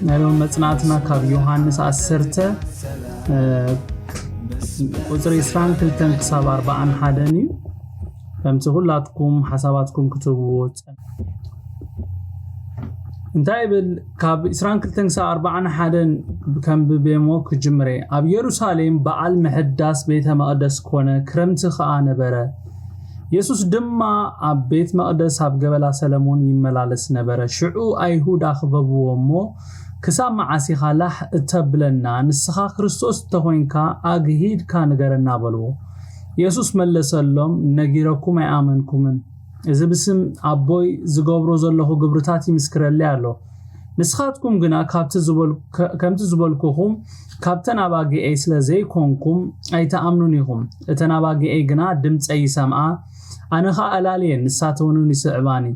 ናይ ሎሚ መጽናዕትና ካብ ዮሃንስ ዓሰርተ ቁጽሪ ዕስራን ክልተን ክሳብ ኣርባዓን ሓደን እዩ። ከምቲ ኩላትኩም ሓሳባትኩም ክትብዎ ጸ- እንታይ ይብል? ካብ ዕስራን ክልተን ክሳብ ኣርባዓን ሓደን ከም ብቤሞ ክጅምረ። ኣብ የሩሳሌም በዓል ምሕዳስ ቤተ መቕደስ ኮነ፣ ክረምቲ ኸኣ ነበረ። የሱስ ድማ ኣብ ቤት መቕደስ ኣብ ገበላ ሰለሞን ይመላለስ ነበረ። ሽዑ ኣይሁድ ኣኽበብዎ እሞ፣ "ክሳብ መዓስ ኢኻ ላሕ እተብለና? ንስኻ ክርስቶስ እንተኾይንካ ኣግሂድካ ንገረና" በልዎ። የሱስ መለሰሎም፣ "ነጊረኩም ኣይኣመንኩምን። እዚ ብስም ኣቦይ ዝገብሮ ዘለኹ ግብርታት ይምስክረለይ ኣሎ። ንስኻትኩም ግና ካብቲ ዝበል-፣ ከ-፣ ከምቲ ዝበልኩኹም ካብተን ኣባጊዐይ ስለ ዘይኮንኩም ኣይትኣምኑን ኢኹም። እተን ኣባጊዐይ ግና ድምፀይ ይሰምዓ፣ ኣነ ኸኣ ኣላልየን፣ ንሳተውንን ይስዕባኒ።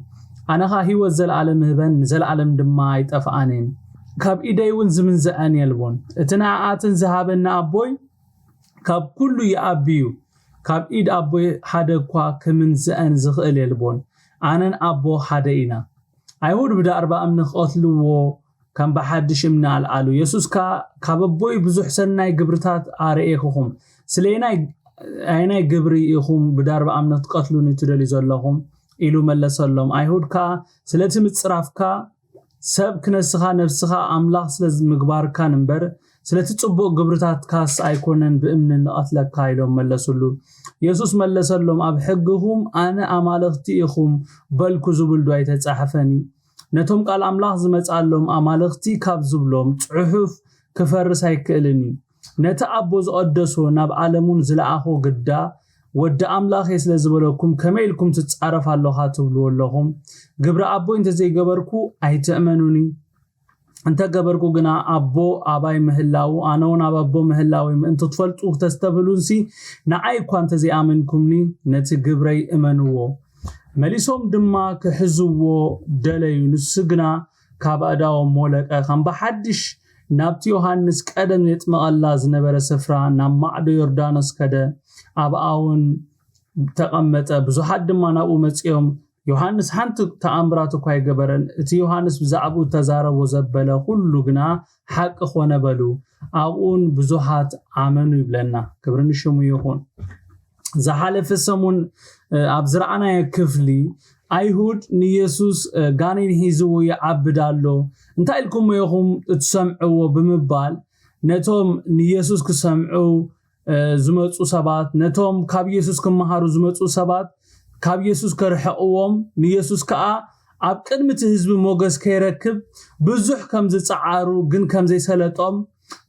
ኣነ ኸኣ ህይወት ዘለኣለም እህበን፣ ንዘለኣለም ድማ ኣይጠፍኣንን። ካብ ኢደይ እውን ዝምንዝዐን የልቦን። እቲ ንኣኣትን ዝሃበኒ ኣቦይ ካብ ኩሉ ይኣቢ እዩ። ካብ ኢድ ኣቦይ ሓደ እኳ ክምንዝዐን ዝኽእል የልቦን። ኣነን ኣቦ ሓደ ኢና።" ኣይሁድ ብዳርባ እምኒ ክቐትልዎ ከም ብሓድሽ እምኒ ኣልዓሉ። የሱስ ከኣ፣ "ካብ ኣቦይ ብዙሕ ሰናይ ግብርታት ኣርእየክኹም፣ ስለየናይ ኣየናይ ግብሪ ኢኹም ብዳርባ እምኒ ክትቀትሉኒ ትደልዩ ዘለኹም?" ኢሉ መለሰሎም። ኣይሁድ ከኣ፣ "ስለቲ ምጽራፍካ ሰብ ክነስኻ ነፍስኻ ኣምላኽ ስለ ምግባርካን እምበር፣ ስለቲ ጽቡቕ ግብርታትካስ ኣይኮነን ብእምኒ ንቐትለካ" ኢሎም መለሱሉ። የሱስ መለሰሎም፣ "ኣብ ሕግኹም ኣነ ኣማልኽቲ ኢኹም በልኩ ዝብል ዶ ኣይተጻሕፈን እዩ? ነቶም ቃል ኣምላኽ ዝመጻሎም ኣማልኽቲ ካብ ዝብሎም ጽሑፍ ክፈርስ ኣይክእልን እዩ። ነቲ ኣቦ ዝቐደሶ ናብ ዓለሙን ዝለኣኾ ግዳ ወዲ ኣምላኽ እየ ስለ ዝበለኩም ከመይ ኢልኩም ትጻረፍ ኣለኻ ትብልዎ ኣለኹም? ግብሪ ኣቦይ እንተዘይገበርኩ ኣይትእመኑኒ። እንተገበርኩ ግና ኣቦ ኣባይ ምህላዉ ኣነ እውን ኣብ ኣቦ ምህላወይ ምእንቲ ትፈልጡ ክተስተብህሉንሲ ንዓይ እኳ እንተዘይኣመንኩምኒ ነቲ ግብረይ እመንዎ።" መሊሶም ድማ ክሕዝዎ ደለዩ። ንሱ ግና ካብ ኣእዳዎም ወለቀ። ከም ብሓድሽ ናብቲ ዮሃንስ ቀደም የጥምቐላ ዝነበረ ስፍራ ናብ ማዕዶ ዮርዳኖስ ከደ። ኣብኣ እውን ተቐመጠ። ብዙሓት ድማ ናብኡ መጺኦም፣ "ዮሃንስ ሓንቲ ተኣምራት እኳ ኣይገበረን። እቲ ዮሃንስ ብዛዕባኡ እተዛረቦ ዘበለ ኩሉ ግና ሓቂ ኾነ" በሉ። ኣብኡን ብዙሓት ኣመኑ ይብለና። ክብሪ ንሽሙ ይኹን። ዝሓለፈ ሰሙን፣ እ፣ ኣብ ዝረኣናዮ ክፍሊ፣ ኣይሁድ ንየሱስ፣ እ፣ "ጋኔን ሒዝዎ ይዓብድ ኣሎ፣ እንታይ ኢልኩሞ ኢኹም እትሰምዕዎ?" ብምባል ነቶም ንየሱስ ክሰምዑ፣ እ፣ ዝመጹ ሰባት፣ ነቶም ካብ የሱስ ክመሃሩ ዝመጹ ሰባት ካብ የሱስ ከርሕቕዎም፣ ንየሱስ ከኣ ኣብ ቅድሚ እቲ ህዝቢ ሞገስ ከይረክብ ብዙሕ ከም ዝጸዓሩ ግን ከም ዘይሰለጦም፣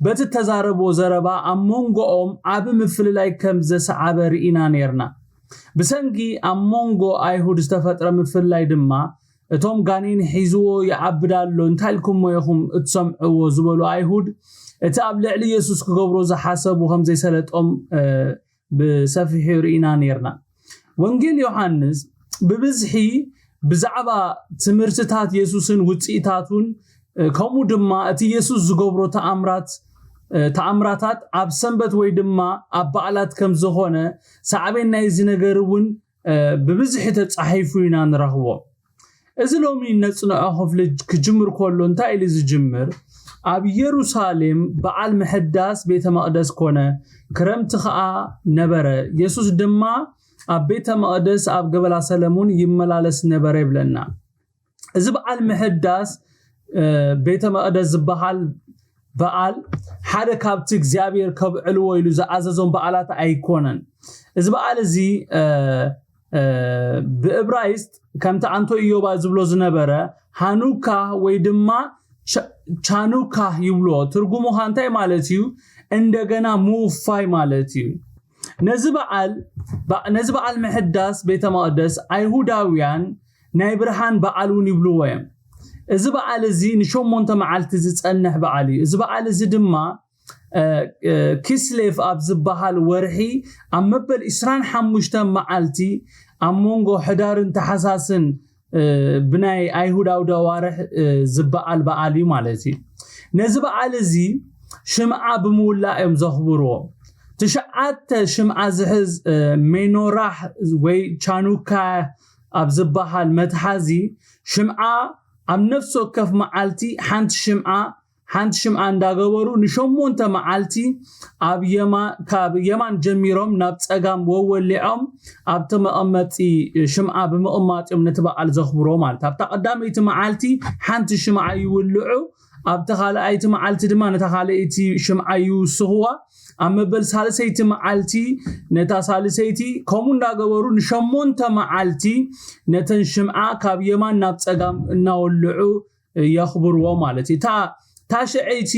በቲ እተዛረብዎ ዘረባ ኣብ መንጎኦም ዓቢ ምፍልላይ ከም ዘስዓበ ርኢና ኔርና። ብሰንኪ ኣብ መንጎ ኣይሁድ ዝተፈጥረ ምፍልላይ ድማ፣ እቶም ጋኔን ሒዝዎ ይዓብድ ኣሎ፣ እንታይ ኢልኩሞ ኢኹም እትሰምዕዎ ዝበሉ ኣይሁድ፣ እቲ ኣብ ልዕሊ የሱስ ክገብሮ ዝሓሰቡ ከም ዘይሰለጦም፣ እ፣ ብሰፊሑ ርኢና ኔርና። ወንጌል ዮሃንስ ብብዝሒ ብዛዕባ ትምህርትታት የሱስን ውጽኢታቱን፣ እ፣ ከምኡ ድማ እቲ የሱስ ዝገብሮ ተኣምራት፣ እ፣ ተኣምራታት ኣብ ሰንበት ወይ ድማ ኣብ በዓላት ከም ዝኾነ፣ ሳዕቤን ናይዚ ነገር እውን፣ እ፣ ብብዝሒ ተጻሒፉ ኢና ንረኽቦ። እዚ ሎሚ ነጽንዖ ክፍሊ ክጅምር ከሎ እንታይ ኢሉ ዝጅምር? ኣብ የሩሳሌም በዓል ምሕዳስ ቤተ መቕደስ ኮነ፣ ክረምቲ ኸኣ ነበረ። የሱስ ድማ ኣብ ቤተ መቕደስ ኣብ ገበላ ሰለሙን ይመላለስ ነበረ ይብለና። እዚ በዓል ምሕዳስ፣ እ፣ ቤተ መቕደስ ዝበሃል በዓል ሓደ ካብቲ እግዚኣብሔር ከብዕልዎ ኢሉ ዝኣዘዞም በዓላት ኣይኮነን። እዚ በዓል እዚ፣ እ፣ እ፣ ብእብራይስጥ ከምቲ ኣንቶ ኢዮባ ዝብሎ ዝነበረ ሃኑካ ወይ ድማ ቻ-፣ ቻኑካ ይብሎ። ትርጉሙ ኸ እንታይ ማለት እዩ? እንደገና ምውፋይ ማለት እዩ። ነዚ በዓል፣ በ-፣ ነዚ በዓል ምሕዳስ ቤተ መቕደስ ኣይሁዳውያን ናይ ብርሃን በዓል እውን ይብልዎ እዮም። እዚ በዓል እዚ ንሸሞንተ መዓልቲ ዝጸንሕ በዓል እዩ። እዚ በዓል እዚ ድማ፣ እ፣ እ፣ ኪስሌፍ ኣብ ዝበሃል ወርሒ ኣብ መበል ዕስራን ሓሙሽተን መዓልቲ ኣብ መንጎ ሕዳርን ታሕሳስን፣ እ፣ ብናይ ኣይሁድ ኣውደ ኣዋርሕ፣ እ፣ ዝበዓል በዓል እዩ ማለት እዩ። ነዚ በዓል እዚ ሽምዓ ብምውላእ እዮም ዘኽብርዎ። ትሽዓተ ሽምዓ ዝሕዝ፣ እ፣ ሜኖራህ ወይ ቻኑካ ኣብ ዝበሃል መትሓዚ ሽምዓ ኣብ ነፍሲ ወከፍ መዓልቲ ሓንቲ ሽምዓ ሓንቲ ሽምዓ እንዳገበሩ ንሸሞንተ መዓልቲ ኣብ የማ ካብ የማን ጀሚሮም ናብ ጸጋም ወወሊዖም ኣብቲ መቐመጢ ሽምዓ ብምቕማጥ እዮም ነቲ በዓል ዘኽብሮ ማለት። ኣብታ ቀዳመይቲ መዓልቲ ሓንቲ ሽምዓ ይውልዑ፣ ኣብቲ ካልኣይቲ መዓልቲ ድማ ነታ ካልኣይቲ ሽምዓ ይውስኽዋ። ኣብ መበል ሳልሰይቲ መዓልቲ ነታ ሳልሰይቲ ከምኡ እንዳገበሩ ንሸሞንተ መዓልቲ ነተን ሽምዓ ካብ የማን ናብ ጸጋም እናወልዑ የኽብርዎ ማለት እዩ። እታ ታሽዐይቲ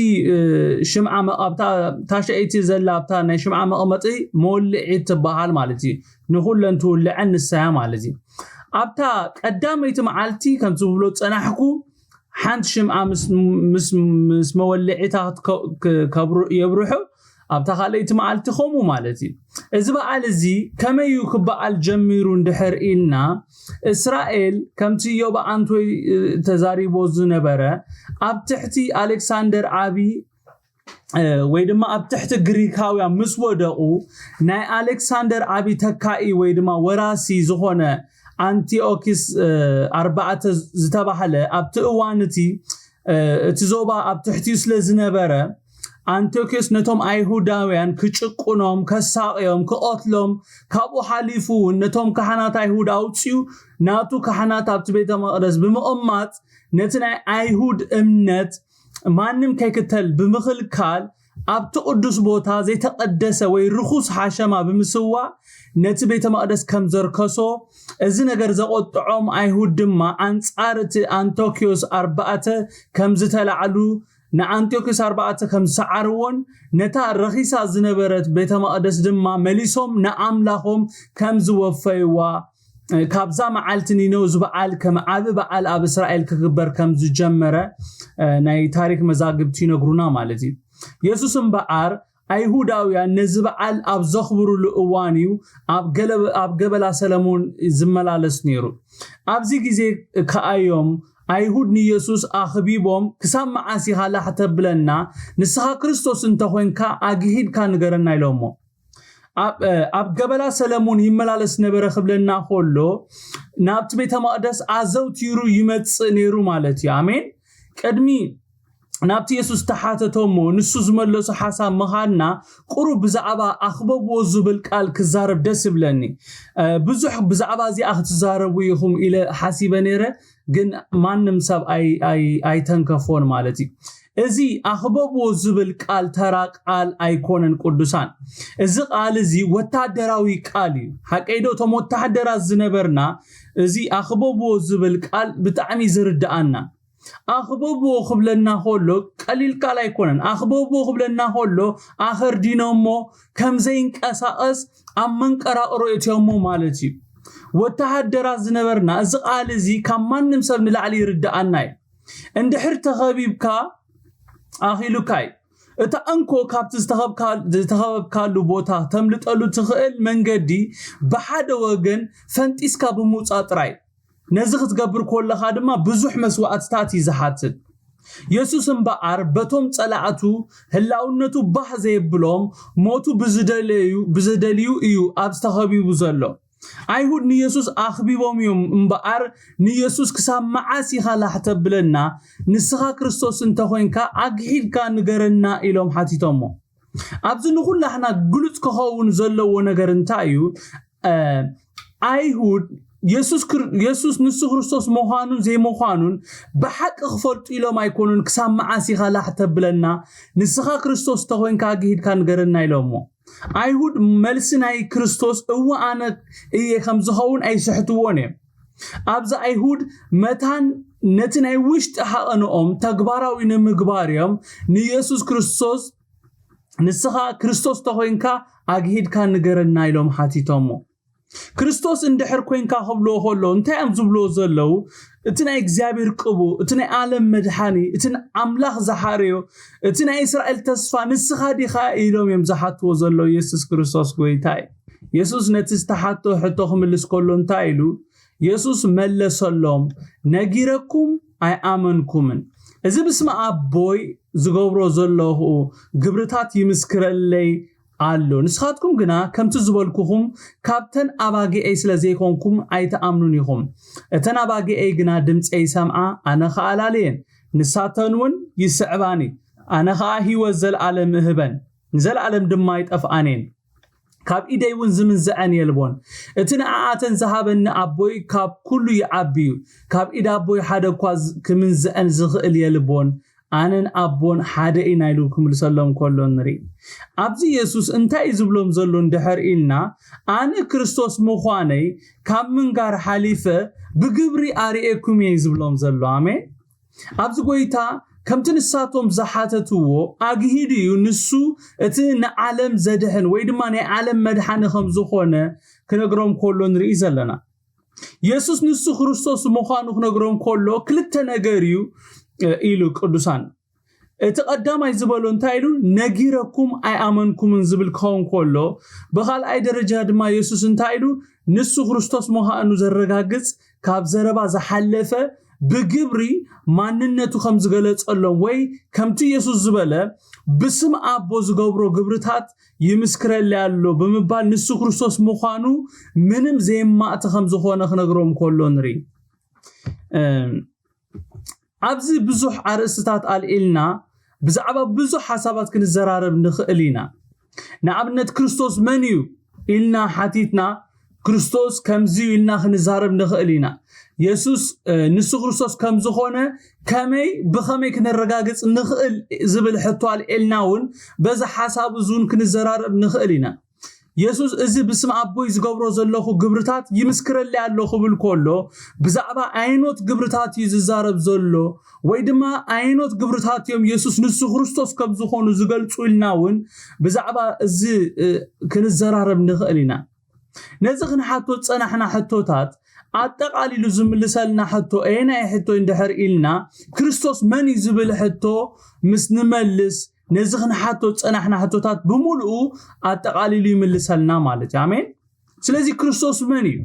ሽምዓ ኣብታ ታሽዐይቲ ዘላ ኣብታ ናይ ሽምዓ መቐመጢ መወልዒት ትበሃል ማለት እዩ። ንኹለን ትውልዐን ንሳያ ማለት እዩ። ኣብታ ቀዳመይቲ መዓልቲ ከም ዝብሎ ጸናሕኩ ሓንቲ ሽምዓ ምስ መወልዒታ የብርሑ ኣብታ ካልኣይቲ መዓልቲ ከምኡ ማለት እዩ። እዚ በዓል እዚ ከመይ እዩ ክበዓል ጀሚሩ እንድሕር ኢልና፣ እስራኤል ከምቲ ዮባ ኣንቶይ ተዛሪቦ ዝነበረ ኣብ ትሕቲ ኣሌክሳንደር ዓቢ ወይ ድማ ኣብ ትሕቲ ግሪካውያን ምስ ወደቑ ናይ ኣሌክሳንደር ዓቢ ተካኢ ወይ ድማ ወራሲ ዝኾነ ኣንቲኦኪስ ኣርባዕተ ዝተባህለ ኣብቲ እዋን እቲ እቲ ዞባ ኣብ ትሕቲኡ ስለ ዝነበረ ኣንቲዮኪስ ነቶም ኣይሁዳውያን ክጭቁኖም፣ ከሳቕዮም፣ ክቐትሎም፣ ካብኡ ሓሊፉ እውን ነቶም ካህናት ኣይሁድ ኣውፅኡ ናቱ ካህናት ኣብቲ ቤተ መቕደስ ብምቕማጥ ነቲ ናይ ኣይሁድ እምነት ማንም ከይክተል ብምኽልካል ኣብቲ ቅዱስ ቦታ ዘይተቐደሰ ወይ ርኹስ ሓሸማ ብምስዋእ ነቲ ቤተ መቕደስ ከም ዘርከሶ፣ እዚ ነገር ዘቖጥዖም ኣይሁድ ድማ ኣንጻር እቲ ኣንቶኪዮስ ኣርባዕተ ከም ዝተላዕሉ፣ ንኣንቶኪዮስ ኣርባዕተ ከም ዝሰዓርዎን ነታ ረኺሳ ዝነበረት ቤተ መቕደስ ድማ መሊሶም ንኣምላኾም ከም ዝወፈይዋ፣ ካብዛ መዓልቲ ኒነው እዚ በዓል ከም ዓቢ በዓል ኣብ እስራኤል ክግበር ከም ዝጀመረ ናይ ታሪክ መዛግብቲ ይነግሩና ማለት እዩ። የሱስ እምበኣር ኣይሁዳውያን ነዚ በዓል ኣብ ዘኽብሩሉ እዋን እዩ ኣብ ገበላ ሰለሙን ዝመላለስ ነይሩ። ኣብዚ ግዜ ከኣዮም ኣይሁድ ንየሱስ ኣኽቢቦም ክሳብ መዓስ ኢኻ ላሕ ተብለና? ንስኻ ክርስቶስ እንተኾይንካ ኣግሂድካ ንገረና ኢሎሞ። ኣብ ገበላ ሰለሙን ይመላለስ ነበረ ክብለና ከሎ ናብቲ ቤተ መቕደስ ኣዘውቲሩ ይመጽእ ነይሩ ማለት እዩ። ኣሜን። ቅድሚ ናብቲ የሱስ ተሓተቶ እሞ ንሱ ዝመለሶ ሓሳብ ምኻድና ቁሩብ ብዛዕባ ኣኽበብዎ ዝብል ቃል ክዛረብ ደስ ይብለኒ። ብዙሕ ብዛዕባ እዚኣ ክትዛረቡ ኢኹም ኢለ ሓሲበ ነይረ፣ ግን ማንም ሰብ ኣይተንከፎን ማለት እዩ። እዚ ኣኽበብዎ ዝብል ቃል ተራ ቃል ኣይኮነን ቅዱሳን። እዚ ቃል እዚ ወታደራዊ ቃል እዩ። ሓቀይዶ እቶም ወታደራት ዝነበርና እዚ ኣኽበብዎ ዝብል ቃል ብጣዕሚ ዝርድኣና። ኣኽበብዎ ክብለና ከሎ ቀሊል ቃል ኣይኮነን። ኣኽበብዎ ክብለና ከሎ ኣኸርዲኖሞ ከም ዘይንቀሳቐስ ኣብ መንቀራቕሮ እትዮሞ ማለት እዩ። ወተሃደራት ዝነበርና እዚ ቃል እዚ ካብ ማንም ሰብ ንላዕሊ ይርድኣና እዩ። እንድሕር ተኸቢብካ ኣኺሉካ እዩ። እታ እንኮ ካብቲ ዝተኸበብካሉ ቦታ ተምልጠሉ ትኽእል መንገዲ ብሓደ ወገን ፈንጢስካ ብምውፃእ ጥራይ። ነዚ ክትገብር ከለኻ ድማ ብዙሕ መስዋእትታት እዩ ዝሓትት። የሱስ እምበኣር በቶም ጸላእቱ ህላውነቱ ባህ ዘየብሎም ሞቱ ብዝደለዩ ብዝደልዩ እዩ ኣብዚ ተኸቢቡ ዘሎ። ኣይሁድ ንየሱስ ኣኽቢቦም እዮም እምበኣር ንየሱስ ክሳብ መዓስ ኢኻ ላሕ ተብለና? ንስኻ ክርስቶስ እንተኾይንካ ኣግሒድካ ንገረና ኢሎም ሓቲቶሞ። ኣብዚ ንኹላህና ግሉጽ ክኸውን ዘለዎ ነገር እንታይ እዩ? ኣይሁድ የሱስ ንሱ ክርስቶስ ምዃኑን ዘይምዃኑን ብሓቂ ክፈልጡ ኢሎም ኣይኮኑን። ክሳብ መዓስ ኢኻ ላሕ ተብለና? ንስኻ ክርስቶስ ተኾይንካ ኣግሂድካ ንገረና ኢሎሞ። ኣይሁድ መልሲ ናይ ክርስቶስ እወ ኣነ እየ ከም ዝኸውን ኣይስሕትዎን እዮም። ኣብዚ ኣይሁድ መታን ነቲ ናይ ውሽጢ ሃቐንኦም ተግባራዊ ንምግባር እዮም ንየሱስ ክርስቶስ ንስኻ ክርስቶስ ተኾይንካ ኣግሂድካ ንገረና ኢሎም ሓቲቶሞ። ክርስቶስ እንድሕር ኮይንካ ክብልዎ ከሎ እንታይ እዮም ዝብልዎ ዘለዉ? እቲ ናይ እግዚኣብሔር ቅቡ፣ እቲ ናይ ዓለም መድሓኒ፣ እቲ ኣምላኽ ዝሓረዮ፣ እቲ ናይ እስራኤል ተስፋ ንስኻ ዲኻ ኢሎም እዮም ዝሓትዎ ዘለዉ። የሱስ ክርስቶስ ጎይታ እዩ። የሱስ ነቲ ዝተሓቶ ሕቶ ክምልስ ከሎ እንታይ ኢሉ? የሱስ መለሰሎም፣ ነጊረኩም ኣይኣመንኩምን። እዚ ብስመ ኣቦይ ዝገብሮ ዘለኹ ግብርታት ይምስክረለይ ኣሎ። ንስኻትኩም ግና ከምቲ ዝበልኩኹም ካብተን ኣባጊዐይ ስለ ዘይኮንኩም ኣይትኣምኑን ኢኹም። እተን ኣባጊዐይ ግና ድምፀይ ይሰምዓ፣ ኣነ ኸኣ ኣላለየን፣ ንሳተን እውን ይስዕባኒ። ኣነ ኸኣ ህይወት ዘለኣለም እህበን፣ ንዘለኣለም ድማ ኣይጠፍኣን እየን። ካብ ኢደይ እውን ዝምንዝዐን የልቦን። እቲ ንኣኣተን ዝሃበኒ ኣቦይ ካብ ኩሉ ይዓቢ እዩ። ካብ ኢድ ኣቦይ ሓደ እኳ ዝ- ክምንዝዐን ዝኽእል የልቦን። ኣነን ኣቦን ሓደ ኢና ኢሉ ክምልሰሎም ከሎ ንርኢ። ኣብዚ የሱስ እንታይ እዩ ዝብሎም ዘሎ እንድሕር ኢልና፣ ኣነ ክርስቶስ ምዃነይ ካብ ምንጋር ሓሊፈ ብግብሪ ኣርእየኩም እየ ዝብሎም ዘሎ። ኣሜን። ኣብዚ ጎይታ ከምቲ ንሳቶም ዝሓተትዎ ኣግሂዱ እዩ። ንሱ እቲ ንዓለም ዘድሕን ወይ ድማ ናይ ዓለም መድሓኒ ከም ዝኾነ ክነግሮም ከሎ ንርኢ ዘለና። የሱስ ንሱ ክርስቶስ ምዃኑ ክነግሮም ከሎ ክልተ ነገር እዩ ኢሉ ቅዱሳን። እቲ ቀዳማይ ዝበሎ እንታይ ኢሉ? ነጊረኩም ኣይኣመንኩምን ዝብል ክኸውን ከሎ፣ ብኻልኣይ ደረጃ ድማ የሱስ እንታይ ኢሉ? ንሱ ክርስቶስ ምዃኑ ዘረጋግጽ ካብ ዘረባ ዝሓለፈ ብግብሪ ማንነቱ ከም ዝገለጸሎም ወይ ከምቲ የሱስ ዝበለ ብስም ኣቦ ዝገብሮ ግብርታት ይምስክረለይ ኣሎ ብምባል ንሱ ክርስቶስ ምዃኑ ምንም ዘየማእቲ ከም ዝኾነ ክነግሮም ከሎ ንርኢ። ኣብዚ ብዙሕ ኣርእስትታት ኣልዒልና ብዛዕባ ብዙሕ ሓሳባት ክንዘራረብ ንኽእል ኢና። ንኣብነት ክርስቶስ መን እዩ ኢልና ሓቲትና ክርስቶስ ከምዚ እዩ ኢልና ክንዛረብ ንኽእል ኢና። የሱስ ንሱ ክርስቶስ ከም ዝኾነ ከመይ ብኸመይ ክነረጋግጽ ንኽእል ዝብል ሕቶ ኣልዒልና እውን በዚ ሓሳብ እዚ እውን ክንዘራረብ ንኽእል ኢና። የሱስ እዚ ብስም ኣቦይ ዝገብሮ ዘለኹ ግብርታት ይምስክረለይ ኣሎ ክብል ከሎ ብዛዕባ ኣይኖት ግብርታት እዩ ዝዛረብ ዘሎ ወይ ድማ ኣይኖት ግብርታት እዮም የሱስ ንሱ ክርስቶስ ከም ዝኾኑ ዝገልጹ ኢልና እውን ብዛዕባ እዚ ክንዘራረብ ንኽእል ኢና። ነዚ ክንሓቶ ዝጸናሕና ሕቶታት ኣጠቓሊሉ ዝምልሰልና ሕቶ ኣየናይ ሕቶ እንድሕር ኢልና ክርስቶስ መን እዩ ዝብል ሕቶ ምስ ንመልስ ነዚ ክንሓቶ ዝጸናሕና ሕቶታት ብምሉኡ ኣጠቓሊሉ ይምልሰልና ማለት እዩ። ኣሜን። ስለዚ ክርስቶስ መን እዩ?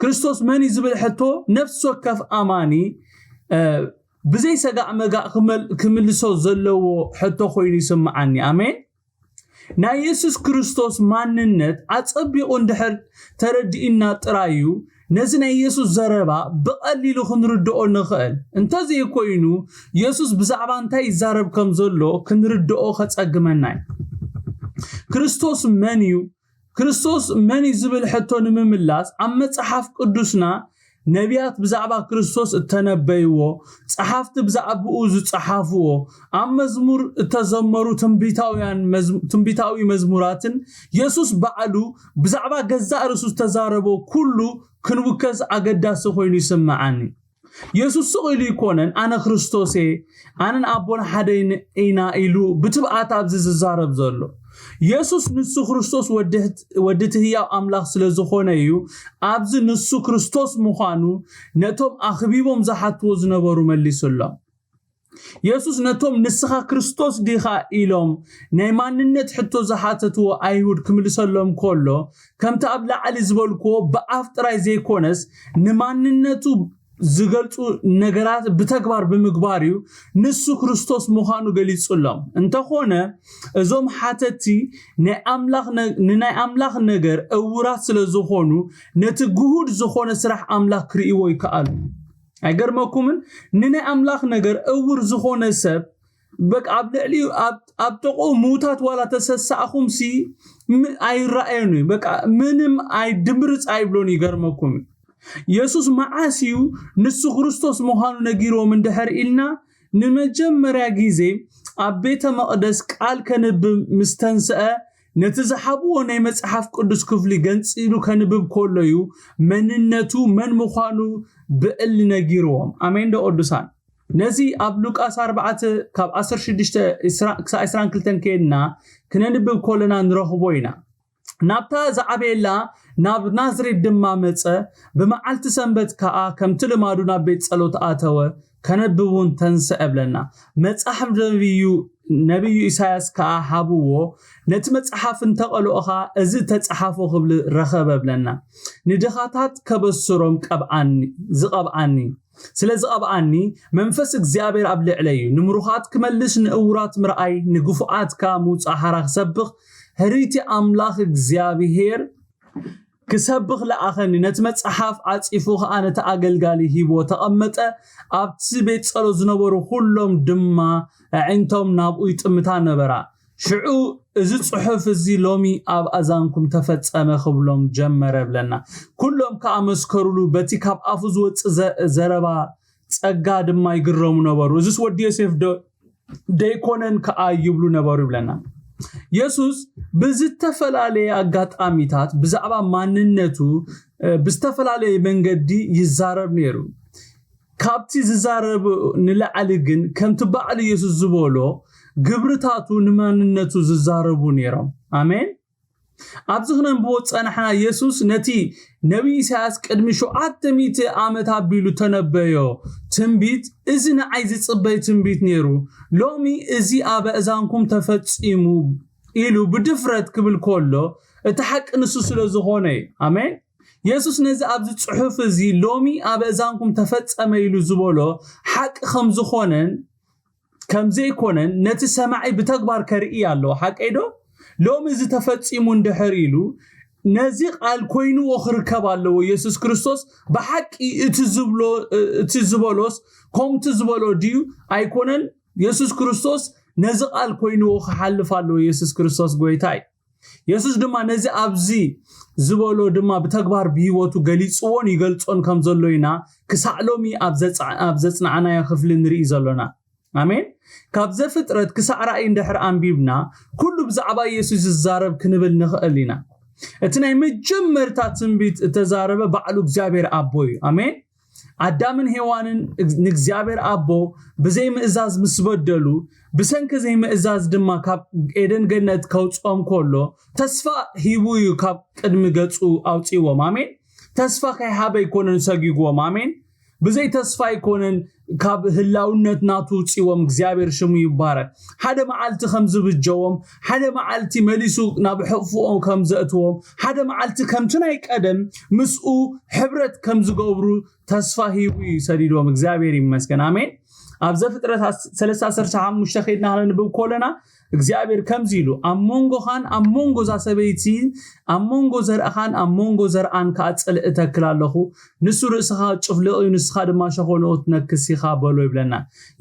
ክርስቶስ መን እዩ ዝብል ሕቶ ነፍሲ ወከፍ ኣማኒ ብዘይ ሰጋእ መጋእ ክምልሶ ዘለዎ ሕቶ ኮይኑ ይስምዓኒ። ኣሜን። ናይ የሱስ ክርስቶስ ማንነት ኣጸቢቑ እንድሕር ተረዲእና ጥራይ እዩ ነዚ ናይ የሱስ ዘረባ ብቐሊሉ ክንርድኦ ንኽእል። እንተዘይኮይኑ የሱስ ብዛዕባ እንታይ ይዛረብ ከም ዘሎ ክንርድኦ ከጸግመና እዩ። ክርስቶስ መን እዩ? ክርስቶስ መን እዩ ዝብል ሕቶ ንምምላስ ኣብ መጽሓፍ ቅዱስና ነቢያት ብዛዕባ ክርስቶስ እተነበይዎ፣ ጸሓፍቲ ብዛዕባኡ ዝጸሓፍዎ፣ ኣብ መዝሙር እተዘመሩ ትንቢታውያን መዝ- ትንቢታዊ መዝሙራትን የሱስ ባዕሉ ብዛዕባ ገዛእ ርእሱ ዝተዛረቦ ኩሉ ክንውከስ ኣገዳሲ ኮይኑ ይስምዓኒ። የሱስ ስቕ ኢሉ ይኮነን ኣነ ክርስቶስ እየ ኣነን ኣቦን ሓደ ኢና ኢሉ ብትብኣት ኣብዚ ዝዛረብ ዘሎ። የሱስ ንሱ ክርስቶስ ወዲ እቲ ህያው ኣምላኽ ስለ ዝኾነ እዩ ኣብዚ ንሱ ክርስቶስ ምዃኑ ነቶም ኣኽቢቦም ዝሓትዎ ዝነበሩ መሊሱሎም። የሱስ ነቶም ንስኻ ክርስቶስ ዲኻ ኢሎም ናይ ማንነት ሕቶ ዝሓተትዎ ኣይሁድ ክምልሰሎም ከሎ ከምቲ ኣብ ላዕሊ ዝበልክዎ ብኣፍ ጥራይ ዘይኮነስ ንማንነቱ ዝገልጹ ነገራት ብተግባር ብምግባር እዩ ንሱ ክርስቶስ ምዃኑ ገሊጹሎም። እንተኾነ እዞም ሓተቲ ናይ ኣምላኽ ነ- ንናይ ኣምላኽ ነገር እውራት ስለ ዝኾኑ ነቲ ግሁድ ዝኾነ ስራሕ ኣምላኽ ክርእይዎ ይከኣሉ። ኣይገርመኩምን? ንናይ ኣምላኽ ነገር እውር ዝኾነ ሰብ በቃ ኣብ ልዕሊኡ ኣብ ኣብ ጥቕኡ ምዉታት ዋላ ተሰሳእኹምሲ ም- ኣይረኣየን እዩ። በቃ ምንም ኣይድምርፅ ኣይብሎን። ይገርመኩም እዩ። የሱስ መዓስ እዩ ንሱ ክርስቶስ ምዃኑ ነጊርዎም እንድሕር ኢልና ንመጀመርያ ግዜ ኣብ ቤተ መቕደስ ቃል ከንብብ ምስ ተንስአ ነቲ ዝሓብዎ ናይ መጽሓፍ ቅዱስ ክፍሊ ገንጺሉ ከንብብ ከሎ እዩ መንነቱ መን ምዃኑ ብዕሊ ነጊርዎም። ኣሜን ዶ ቅዱሳን? ነዚ ኣብ ሉቃስ ኣርባዕተ ካብ ዓሰርተ ሽዱሽተ ክሳብ ዕስራን ክልተን ከይድና ክነንብብ ከለና ንረኽቦ ኢና። ናብታ ዝዓበየላ ናብ ናዝሬት ድማ መጸ፣ ብመዓልቲ ሰንበት ከኣ ከምቲ ልማዱ ናብ ቤት ጸሎት ኣተወ፣ ከነብብ እውን ተንስአ ብለና። መጽሓፍ ነቢዩ ነቢዩ ኢሳያስ ከኣ ሃብዎ፣ ነቲ መጽሓፍ እንተቐልኦኻ እዚ ተጸሓፎ ክብል ረኸበ ብለና። ንድኻታት ከበስሮም ቀብዓኒ ዝቐብዓኒ ስለ ዝቐብኣኒ መንፈስ እግዚኣብሔር ኣብ ልዕለይ እዩ። ንምሩኻት ክመልስ፣ ንእውራት ምርኣይ፣ ንግፉኣት ከኣ ምውጻእ ሓራ ክሰብኽ፣ ሕርይቲ ኣምላኽ እግዚኣብሔር ክሰብኽ ለኣኸኒ፣ ነቲ መጽሓፍ ዓጺፉ ኸኣ ነቲ ኣገልጋሊ ሂቦ ተቐመጠ። ኣብቲ ቤት ጸሎት ዝነበሩ ኩሎም ድማ ኣዒንቶም ናብኡ ይጥምታ ነበራ። ሽዑ እዚ ጽሑፍ እዚ ሎሚ ኣብ ኣዛንኩም ተፈጸመ ክብሎም ጀመረ ብለና። ኩሎም ከኣ መስከሩሉ፣ በቲ ካብ ኣፉ ዝወጽእ ዘ- ዘረባ ጸጋ ድማ ይግረሙ ነበሩ። እዚስ ወዲ ዮሴፍ ዶ ደይኮነን ከኣ ይብሉ ነበሩ ይብለና። የሱስ ብዝተፈላለየ ኣጋጣሚታት ብዛዕባ ማንነቱ ብዝተፈላለየ መንገዲ ይዛረብ ነይሩ። ካብቲ ዝዛረብ ንላዕሊ ግን ከምቲ ባዕሉ የሱስ ዝበሎ ግብርታቱ ንማንነቱ ዝዛረቡ ነይሮም። ኣሜን። ኣብዚ ክነንብቦ ዝጸናሕና የሱስ ነቲ ነቢ ኢሳያስ ቅድሚ ሸውዓተ ሚእቲ ዓመት ኣቢሉ ተነበዮ ትንቢት፣ እዚ ንዓይ ዝጽበይ ትንቢት ነይሩ፣ ሎሚ እዚ ኣብ ኣእዛንኩም ተፈጺሙ ኢሉ ብድፍረት ክብል ከሎ እቲ ሓቂ ንሱ ስለ ዝኾነ እዩ። ኣሜን። የሱስ ነዚ ኣብዚ ጽሑፍ እዚ ሎሚ ኣብ ኣእዛንኩም ተፈጸመ ኢሉ ዝበሎ ሓቂ ከም ዝኾነን ከም ዘይኮነን ነቲ ሰማዒ ብተግባር ከርኢ ኣለዎ። ሓቀይ ዶ? ሎሚ እዚ ተፈጺሙ እንድሕር ኢሉ ነዚ ቃል ኮይንዎ ክርከብ ኣለዎ። የሱስ ክርስቶስ ብሓቂ እቲ ዝበሎስ ከምቲ ዝበሎ ድዩ ኣይኮነን? የሱስ ክርስቶስ ነዚ ቃል ኮይንዎ ክሓልፍ ኣለዎ። የሱስ ክርስቶስ ጎይታ እዩ። የሱስ ድማ ነዚ ኣብዚ ዝበሎ ድማ ብተግባር ብህይወቱ ገሊጽዎን ይገልጾን ከም ዘሎ ኢና ክሳዕ ሎሚ ኣብ ዘጽናዕናዮ ክፍሊ ንርኢ ዘሎና። ኣሜን። ካብ ዘፍጥረት ክሳዕ ራእይ እንድሕር ኣንቢብና ኩሉ ብዛዕባ የሱስ ዝዛረብ ክንብል ንኽእል ኢና። እቲ ናይ መጀመርታ ትንቢት እተዛረበ ባዕሉ እግዚኣብሔር ኣቦ እዩ። ኣሜን። ኣዳምን ሄዋንን ንእግዚኣብሔር ኣቦ ብዘይምእዛዝ ምስ በደሉ፣ ብሰንኪ ዘይምእዛዝ ድማ ካብ ኤደን ገነት ከውፅኦም ከሎ ተስፋ ሂቡ እዩ ካብ ቅድሚ ገፁ ኣውፅዎም። ኣሜን። ተስፋ ከይሃበ ኣይኮነን ሰጊግዎም። ኣሜን። ብዘይ ተስፋ ኣይኮነን ካብ ህላውነት ናቱ ውፅዎም። እግዚኣብሔር ሽሙ ይባረክ። ሓደ መዓልቲ ከም ዝብጀዎም፣ ሓደ መዓልቲ መሊሱ ናብ ሕቕፍኦም ከም ዘእትዎም፣ ሓደ መዓልቲ ከምቲ ናይ ቀደም ምስኡ ሕብረት ከም ዝገብሩ ተስፋ ሂቡ እዩ ሰዲድዎም። እግዚኣብሔር ይመስገን። ኣሜን። ኣብ ዘፍጥረት ሰለስተ ዓሰርተ ሓሙሽተ ከይድና ክነንብብ ከለና እግዚኣብሔር ከምዚ ኢሉ ኣብ መንጎኻን ኣብ መንጎ እዛ ሰበይቲ ኣብ መንጎ ዘርእኻን ኣብ መንጎ ዘርኣን ከዓ ጽልኢ እተክል ኣለኹ። ንሱ ርእስኻ ጭፍልቕ እዩ፣ ንስኻ ድማ ሸኾንኡ ትነክስ ኢኻ በሎ ይብለና።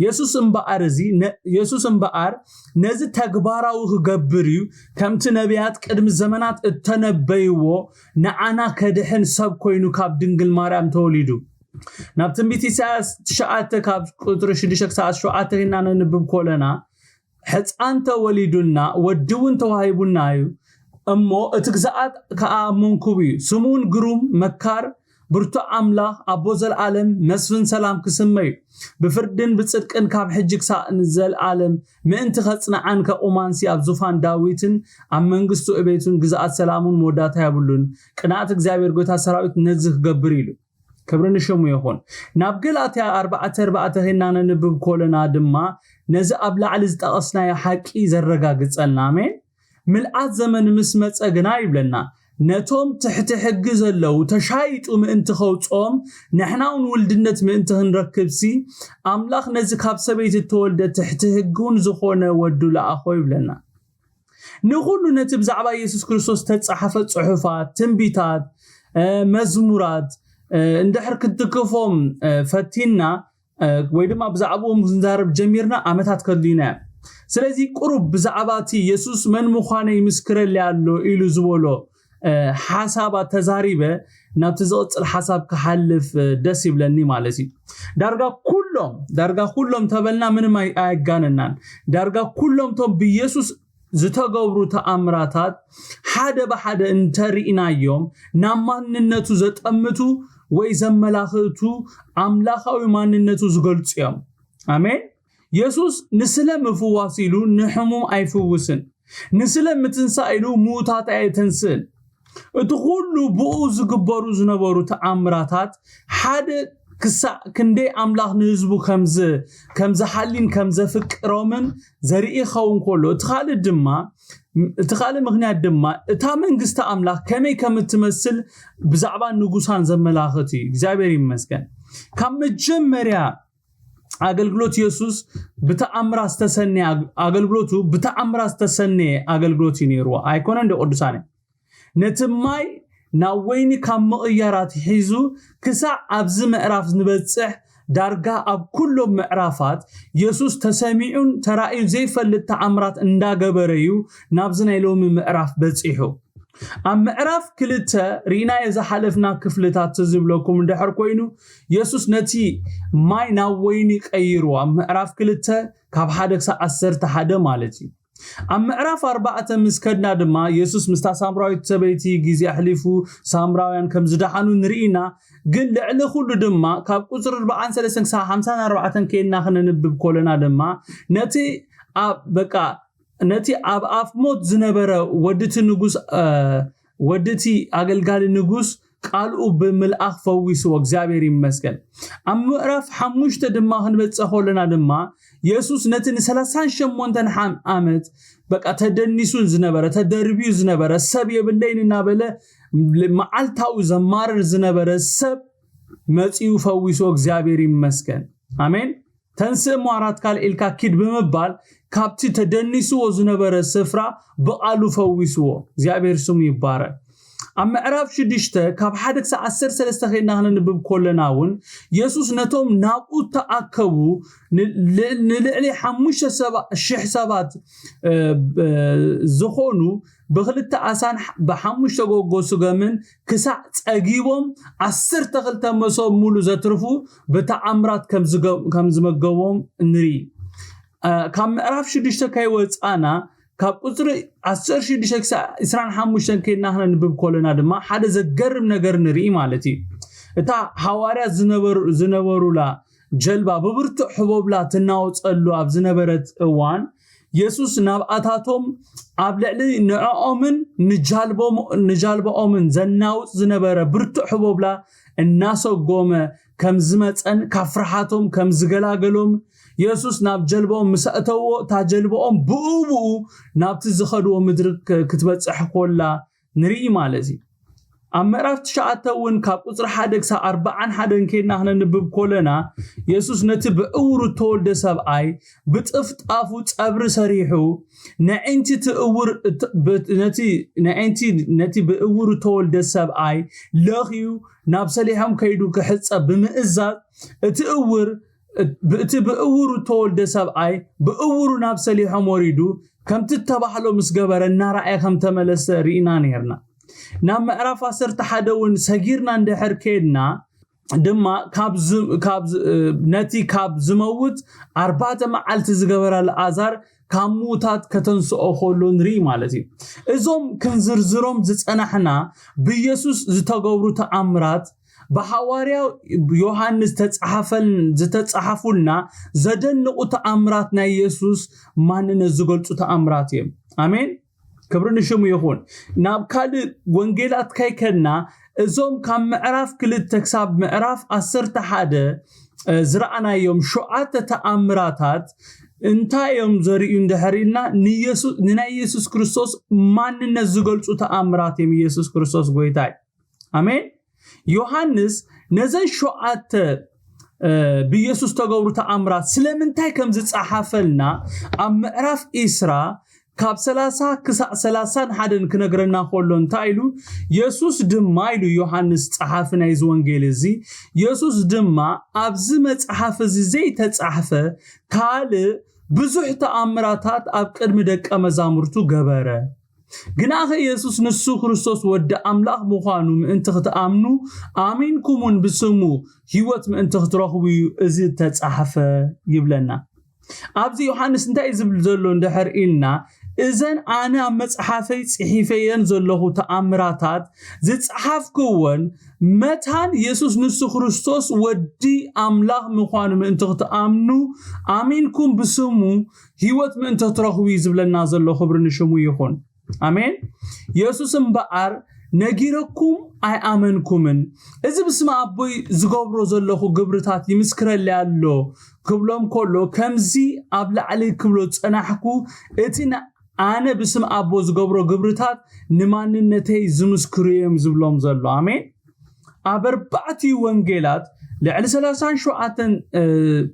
የሱስ እምበኣር እዚ የሱስ እምበኣር ነዚ ተግባራዊ ክገብር እዩ። ከምቲ ነቢያት ቅድሚ ዘመናት እተነበይዎ ንዓና ከድሕን ሰብ ኮይኑ ካብ ድንግል ማርያም ተወሊዱ። ናብ ትንቢት ኢሳያስ ትሽዓተ ካብ ቁፅሪ ሽዱሽተ ክሳብ ሸውዓተ ሂና ነንብብ ኮለና ሕፃን ተወሊዱና ወዲ እውን ተዋሂቡና እዩ። እሞ እቲ ግዛኣት ከዓ መንኩብ እዩ። ስሙ እውን ግሩም መካር፣ ብርቱዕ ኣምላኽ፣ ኣቦ ዘለኣለም፣ መስፍን ሰላም ክስመ እዩ። ብፍርድን ብጽድቅን ካብ ሕጂ ክሳእ ንዘለኣለም ምእንቲ ከጽንዓን ከቑማንሲ ኣብ ዙፋን ዳዊትን ኣብ መንግስቱ እቤቱን ግዛኣት ሰላሙን መወዳእታ የብሉን። ቅንኣት እግዚኣብሔር ጎይታ ሰራዊት ነዚ ክገብር ኢሉ። ክብሪ ንሽሙ ይኹን። ናብ ገላትያ ኣርባዕተ ኣርባዕተ ሄና ነንብብ ኮለና ድማ ነዚ ኣብ ላዕሊ ዝጠቐስናዮ ሓቂ ዘረጋግጸልና። ኣሜን። ምልኣት ዘመን ምስ መጸ ግና ይብለና ነቶም ትሕቲ ሕጊ ዘለዉ ተሻይጡ ምእንቲ ከውፅኦም ንሕና እውን ውልድነት ምእንቲ ክንረክብሲ ኣምላኽ ነዚ ካብ ሰበይቲ እተወልደ ትሕቲ ሕጊ እውን ዝኾነ ወዱ ለኣኾ ይብለና። ንኹሉ ነቲ ብዛዕባ የሱስ ክርስቶስ ዝተጻሓፈ ጽሑፋት፣ ትንቢታት፣ መዝሙራት እንድሕር ክትክፎም ፈቲና ወይ ድማ ብዛዕባኦም ክንዛረብ ጀሚርና ዓመታት ከድልዩና እዮም። ስለዚ ቁሩብ ብዛዕባ እቲ የሱስ መን ምዃነ ይምስክረለይ ኣሎ ኢሉ ዝበሎ ሓሳባት ተዛሪበ ናብቲ ዝቕፅል ሓሳብ ክሓልፍ ደስ ይብለኒ ማለት እዩ። ዳርጋ ኩሎም ዳርጋ ኩሎም ተበልና ምንም ኣየጋነናን። ዳርጋ ኩሎም ቶም ብየሱስ ዝተገብሩ ተኣምራታት ሓደ ብሓደ እንተርኢናዮም ናብ ማንነቱ ዘጠምቱ ወይ ዘመላኽቱ ኣምላኻዊ ማንነቱ ዝገልፁ እዮም። ኣሜን። የሱስ ንስለ ምፍዋስ ኢሉ ንሕሙም ኣይፍውስን፣ ንስለ ምትንሳእ ኢሉ ምዉታት ኣየተንስእን። እቲ ኩሉ ብኡ ዝግበሩ ዝነበሩ ተኣምራታት ሓደ ክሳዕ ክንደይ ኣምላኽ ንህዝቡ ከም ዝሓሊን ከም ዘፍቅሮምን ዘርኢ ክኸውን ከሎ እቲ ካልእ ድማ እቲ ካልእ ምኽንያት ድማ እታ መንግስቲ ኣምላኽ ከመይ ከም እትመስል ብዛዕባ ንጉሳን ዘመላኽት እዩ። እግዚኣብሔር ይመስገን። ካብ መጀመርያ ኣገልግሎት የሱስ ብተኣምራት ዝተሰነየ ኣግ- ኣገልግሎቱ ብተኣምራት ዝተሰነየ ኣገልግሎት እዩ ነይርዎ ኣይኮነን ዶ ቅዱሳነ? ነቲ ማይ ናብ ወይኒ ካብ ምቕያራት ሒዙ ክሳዕ ኣብዚ ምዕራፍ ንበጽሕ ዳርጋ ኣብ ኩሎም ምዕራፋት የሱስ ተሰሚዑን ተራእዩ ዘይፈልጥ ተኣምራት እንዳገበረ እዩ ናብዚ ናይ ሎሚ ምዕራፍ በጺሑ። ኣብ ምዕራፍ ክልተ ርኢናዮ ዝሓለፍና ክፍልታት ዝብለኩም እንድሕር ኮይኑ የሱስ ነቲ ማይ ናብ ወይኒ ቀይሩ ኣብ ምዕራፍ ክልተ ካብ ሓደ ክሳብ ዓሰርተ ሓደ ማለት እዩ። ኣብ ምዕራፍ ኣርባዕተ ምስ ከድና ድማ የሱስ ምስታ ሳምራዊት ሰበይቲ ግዜ ኣሕሊፉ ሳምራውያን ከም ዝደሓኑ ንርኢና። ግን ልዕሊ ኩሉ ድማ ካብ ቁፅሪ ኣርባዓን ሰለስተን ክሳብ ሓምሳን ኣርባዕተን ከይድና ክነንብብ ኮለና ድማ ነቲ ኣብ በቃ ነቲ ኣብ ኣፍ ሞት ዝነበረ ወድቲ ንጉስ ወድቲ ኣገልጋሊ ንጉስ ቃልኡ ብምልኣኽ ፈዊስዎ እግዚኣብሔር ይመስገን። ኣብ ምዕራፍ ሓሙሽተ ድማ ክንበፀ ከለና ድማ የሱስ ነቲ ንሰላሳን ሸሞንተን ዓመት በቃ ተደኒሱ ዝነበረ ተደርብዩ ዝነበረ ሰብ የብለይን እናበለ መዓልታዊ ዘማርር ዝነበረ ሰብ መፂኡ ፈዊስዎ እግዚኣብሔር ይመስገን። ኣሜን። ተንስእ እሞ ኣራት ካልእ ኢልካ ኪድ ብምባል ካብቲ ተደኒስዎ ዝነበረ ስፍራ ብቓሉ ፈዊስዎ። እግዚኣብሔር ስሙ ይባረክ። ኣብ ምዕራፍ ሽዱሽተ ካብ ሓደ ክሳብ ዓሰርተ ሰለስተ ከይድና ክነንብብ ከለና እውን የሱስ ነቶም ናብኡ ተኣከቡ ንልዕሊ ሓሙሽተ ሽሕ ሰባት ዝኾኑ ብክልተ ኣሳን ብሓሙሽተ ጎጎ ስገምን ክሳዕ ጸጊቦም ዓሰርተ ክልተ መሶብ ሙሉ ዘትርፉ ብተኣምራት ከም ዝመገቦም ንርኢ። ካብ ምዕራፍ ሽዱሽተ ከይወፃና ካብ ቁፅሪ ዓሰርተ ሽዱሽተ ክሳብ ዕስራን ሓሙሽተን ከይድና ክነንብብ ከለና ድማ ሓደ ዘገርም ነገር ንርኢ ማለት እዩ። እታ ሃዋርያት ዝነበሩላ ጀልባ ብብርቱዕ ሕቦብላ ትናወፀሉ ኣብ ዝነበረት እዋን የሱስ ናብኣታቶም ኣብ ልዕሊ ንዕኦምን ንጃልቦኦምን ዘናውፅ ዝነበረ ብርቱዕ ሕቦብላ እናሰጎመ ከም ዝመፀን ካብ ፍርሓቶም ከም ዝገላገሎም የሱስ ናብ ጀልባኦም ምስ ኣእተዎ እታ ጀልባኦም ብኡ ብኡ ናብቲ ዝኸድዎ ምድሪ ክትበፅሕ ኮላ ንርኢ ማለት እዩ። ኣብ ምዕራፍ ትሽዓተ እውን ካብ ቁፅሪ ሓደ ክሳብ ኣርባዓን ሓደን ከይድና ክነንብብ ኮለና የሱስ ነቲ ብእውሩ እተወልደ ሰብኣይ ብጥፍጣፉ ፀብሪ ሰሪሑ ነዒንቲ ነቲ ብእውሩ እተወልደ ሰብኣይ ለኽዩ ናብ ሰሊሖም ከይዱ ክሕፀብ ብምእዛዝ እቲ እውር ብእቲ ብእውሩ እተወልደ ሰብኣይ ብእውሩ ናብ ሰሊሖም ወሪዱ ከምቲ እተባህሎ ምስ ገበረ እናረኣየ ከም ተመለሰ ርኢና ነይርና። ናብ ምዕራፍ ዓሰርተ ሓደ እውን ሰጊርና እንድሕር ከይድና ድማ ነቲ ካብ ዝመውት ኣርባዕተ መዓልቲ ዝገበረ ኣልኣዛር ካብ ምዉታት ከተንስኦ ከሎ ንርኢ ማለት እዩ። እዞም ክንዝርዝሮም ዝጸናሕና ብየሱስ ዝተገብሩ ተኣምራት ብሃዋርያ ዮሃንስ ዝተጻሓፈል- ዝተጻሓፉልና ዘደንቑ ተኣምራት ናይ የሱስ ማንነት ዝገልጹ ተኣምራት እዮም። ኣሜን። ክብሪ ንሽሙ ይኹን። ናብ ካልእ ወንጌላት ከይከድና እዞም ካብ ምዕራፍ ክልተ ክሳብ ምዕራፍ ዓሰርተ ሓደ ዝረኣናዮም ሸውዓተ ተኣምራታት እንታይ እዮም ዘርእዩ እንድሕር ኢልና ንናይ የሱስ ክርስቶስ ማንነት ዝገልፁ ተኣምራት እዮም። ኢየሱስ ክርስቶስ ጎይታ እዩ። ኣሜን። ዮሃንስ ነዘን ሸውዓተ ብኢየሱስ ተገብሩ ተኣምራት ስለምንታይ ከም ዝፀሓፈልና ኣብ ምዕራፍ ኢስራ ካብ ሰላሳ ክሳዕ ሰላሳን ሓደን ክነግረና ከሎ እንታይ ኢሉ? የሱስ ድማ ኢሉ ዮሃንስ ፀሓፊ ናይዚ ወንጌል እዚ፣ የሱስ ድማ ኣብዚ መፅሓፍ እዚ ዘይተፃሕፈ ካልእ ብዙሕ ተኣምራታት ኣብ ቅድሚ ደቀ መዛሙርቱ ገበረ። ግናኸ የሱስ ንሱ ክርስቶስ ወዲ ኣምላኽ ምዃኑ ምእንቲ ክትኣምኑ ኣሚንኩምን ብስሙ ህይወት ምእንቲ ክትረኽቡ እዩ እዚ እተጻሕፈ ይብለና። ኣብዚ ዮሃንስ እንታይ እዩ ዝብል ዘሎ እንድሕር ኢልና እዘን ኣነ ኣብ መጽሓፈይ ጽሒፈየን ዘለኹ ተኣምራታት ዝጸሓፍክወን መታን የሱስ ንሱ ክርስቶስ ወዲ ኣምላኽ ምዃኑ ምእንቲ ክትኣምኑ ኣሚንኩም ብስሙ ህይወት ምእንቲ ክትረኽቡ እዩ ዝብለና ዘሎ። ክብሪ ንሽሙ ይኹን። ኣሜን። የሱስ እምበኣር ነጊረኩም ኣይኣመንኩምን፣ እዚ ብስም ኣቦይ ዝገብሮ ዘለኹ ግብርታት ይምስክረለይ ኣሎ ክብሎም ከሎ ከምዚ ኣብ ላዕሊ ክብሎ ዝጸናሕኩ እቲ ኣነ ብስም ኣቦ ዝገብሮ ግብርታት ንማንነተይ ዝምስክሩ እዮም ዝብሎም ዘሎ። ኣሜን። ኣብ ኣርባዕቲኡ ወንጌላት ልዕሊ ሰላሳን ሸውዓተን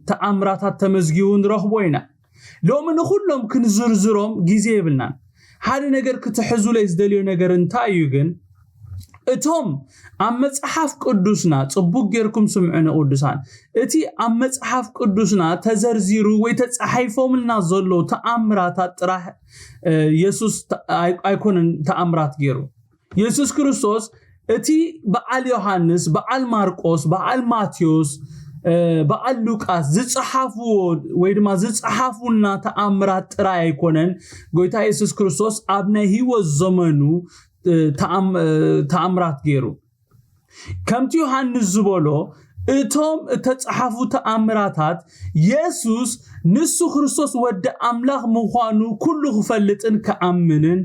ተኣምራታት ተመዝጊቡ ንረኽቦ ኢና። ሎሚ ንኹሎም ክንዝርዝሮም ግዜ የብልናን። ሓደ ነገር ክትሕዙለይ ዝደልዮ ነገር እንታይ እዩ ግን፣ እቶም ኣብ መጽሓፍ ቅዱስና፣ ጽቡቅ ጌርኩም ስምዑ ንቅዱሳን፣ እቲ ኣብ መጽሓፍ ቅዱስና ተዘርዚሩ ወይ ተጻሒፎምልና ዘሎ ተኣምራታት ጥራሕ የሱስ ኣይኮነን ተኣምራት ገይሩ። የሱስ ክርስቶስ እቲ በዓል ዮሃንስ፣ በዓል ማርቆስ፣ በዓል ማቴዎስ፣ በዓል ሉቃስ ዝጸሓፍዎ ወይ ድማ ዝጸሓፉልና ተኣምራት ጥራይ ኣይኮነን። ጎይታ የሱስ ክርስቶስ ኣብ ናይ ህይወት ዘመኑ ተኣምራት ገይሩ። ከምቲ ዮሃንስ ዝበሎ፣ እቶም እተጻሓፉ ተኣምራታት የሱስ ንሱ ክርስቶስ ወዲ ኣምላኽ ምዃኑ ኩሉ ክፈልጥን ክኣምንን፣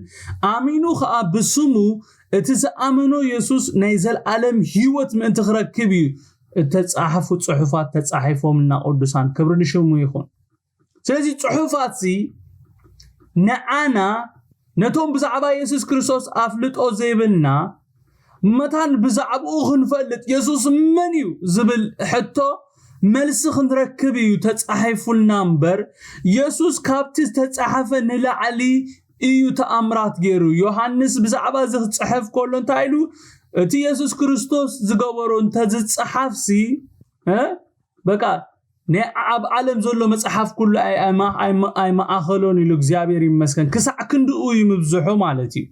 ኣሚኑ ኸኣ ብስሙ እቲ ዝኣመኖ የሱስ ናይ ዘልኣለም ህይወት ምእንቲ ክረክብ እዩ እተጻሓፉ ጽሑፋት ተጻሒፎምልና ቅዱሳን። ክብሪ ንሽሙ ይኹን። ስለዚ ጽሑፋትሲ ንዓና ነቶም ብዛዕባ የሱስ ክርስቶስ ኣፍልጦ ዘይብልና፣ መታን ብዛዕባኡ ክንፈልጥ የሱስ መን እዩ ዝብል ሕቶ መልሲ ክንረክብ እዩ ተጻሒፉልና እምበር፣ የሱስ ካብቲ ዝተጻሓፈ ንላዕሊ እዩ ተኣምራት ገይሩ። ዮሃንስ ብዛዕባ እዚ ክጽሕፍ ከሎ እንታይ ኢሉ? እቲ የሱስ ክርስቶስ ዝገበሮ እንተዝጸሓፍሲ በቃ ናይ ኣብ ዓለም ዘሎ መጽሓፍ ኩሉ ኣይመኣኸሎን ኢሉ እግዚኣብሔር ይመስገን። ክሳዕ ክንድኡ እዩ ምብዝሑ ማለት እዩ።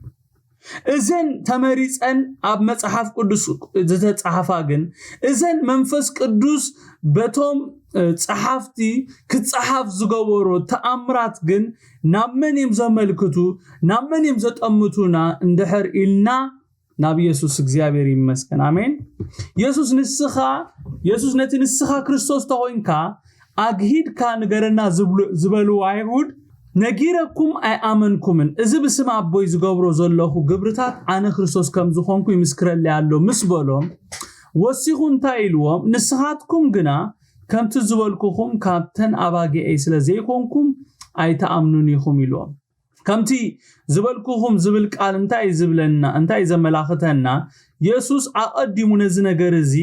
እዘን ተመሪጸን ኣብ መጽሓፍ ቅዱስ ዝተጻሓፋ ግን፣ እዘን መንፈስ ቅዱስ በቶም ጸሓፍቲ ክጸሓፍ ዝገበሮ ተኣምራት ግን ናብ መን እዮም ዘመልክቱ፣ ናብ መን እዮም ዘጠምቱና እንድሕር ኢልና ናብ የሱስ እግዚኣብሔር ይመስገን። ኣሜን። የሱስ ንስኻ የሱስ ነቲ ንስኻ ክርስቶስ ተኾይንካ ኣግሂድካ ንገረና ዝበልዎ ኣይሁድ፣ ነጊረኩም ኣይኣመንኩምን፣ እዚ ብስም ኣቦይ ዝገብሮ ዘለኹ ግብርታት ኣነ ክርስቶስ ከም ዝኾንኩ ይምስክረለይ ኣሎ ምስ በሎም፣ ወሲኹ እንታይ ኢልዎም? ንስኻትኩም ግና ከምቲ ዝበልኩኹም ካብተን ኣባጊዐይ ስለ ዘይኮንኩም ኣይትኣምኑን ኢኹም ኢልዎም። ከምቲ ዝበልኩኹም ዝብል ቃል እንታይ እዩ ዝብለና? እንታይ እዩ ዘመላኽተና? የሱስ ኣቐዲሙ ነዚ ነገር እዚ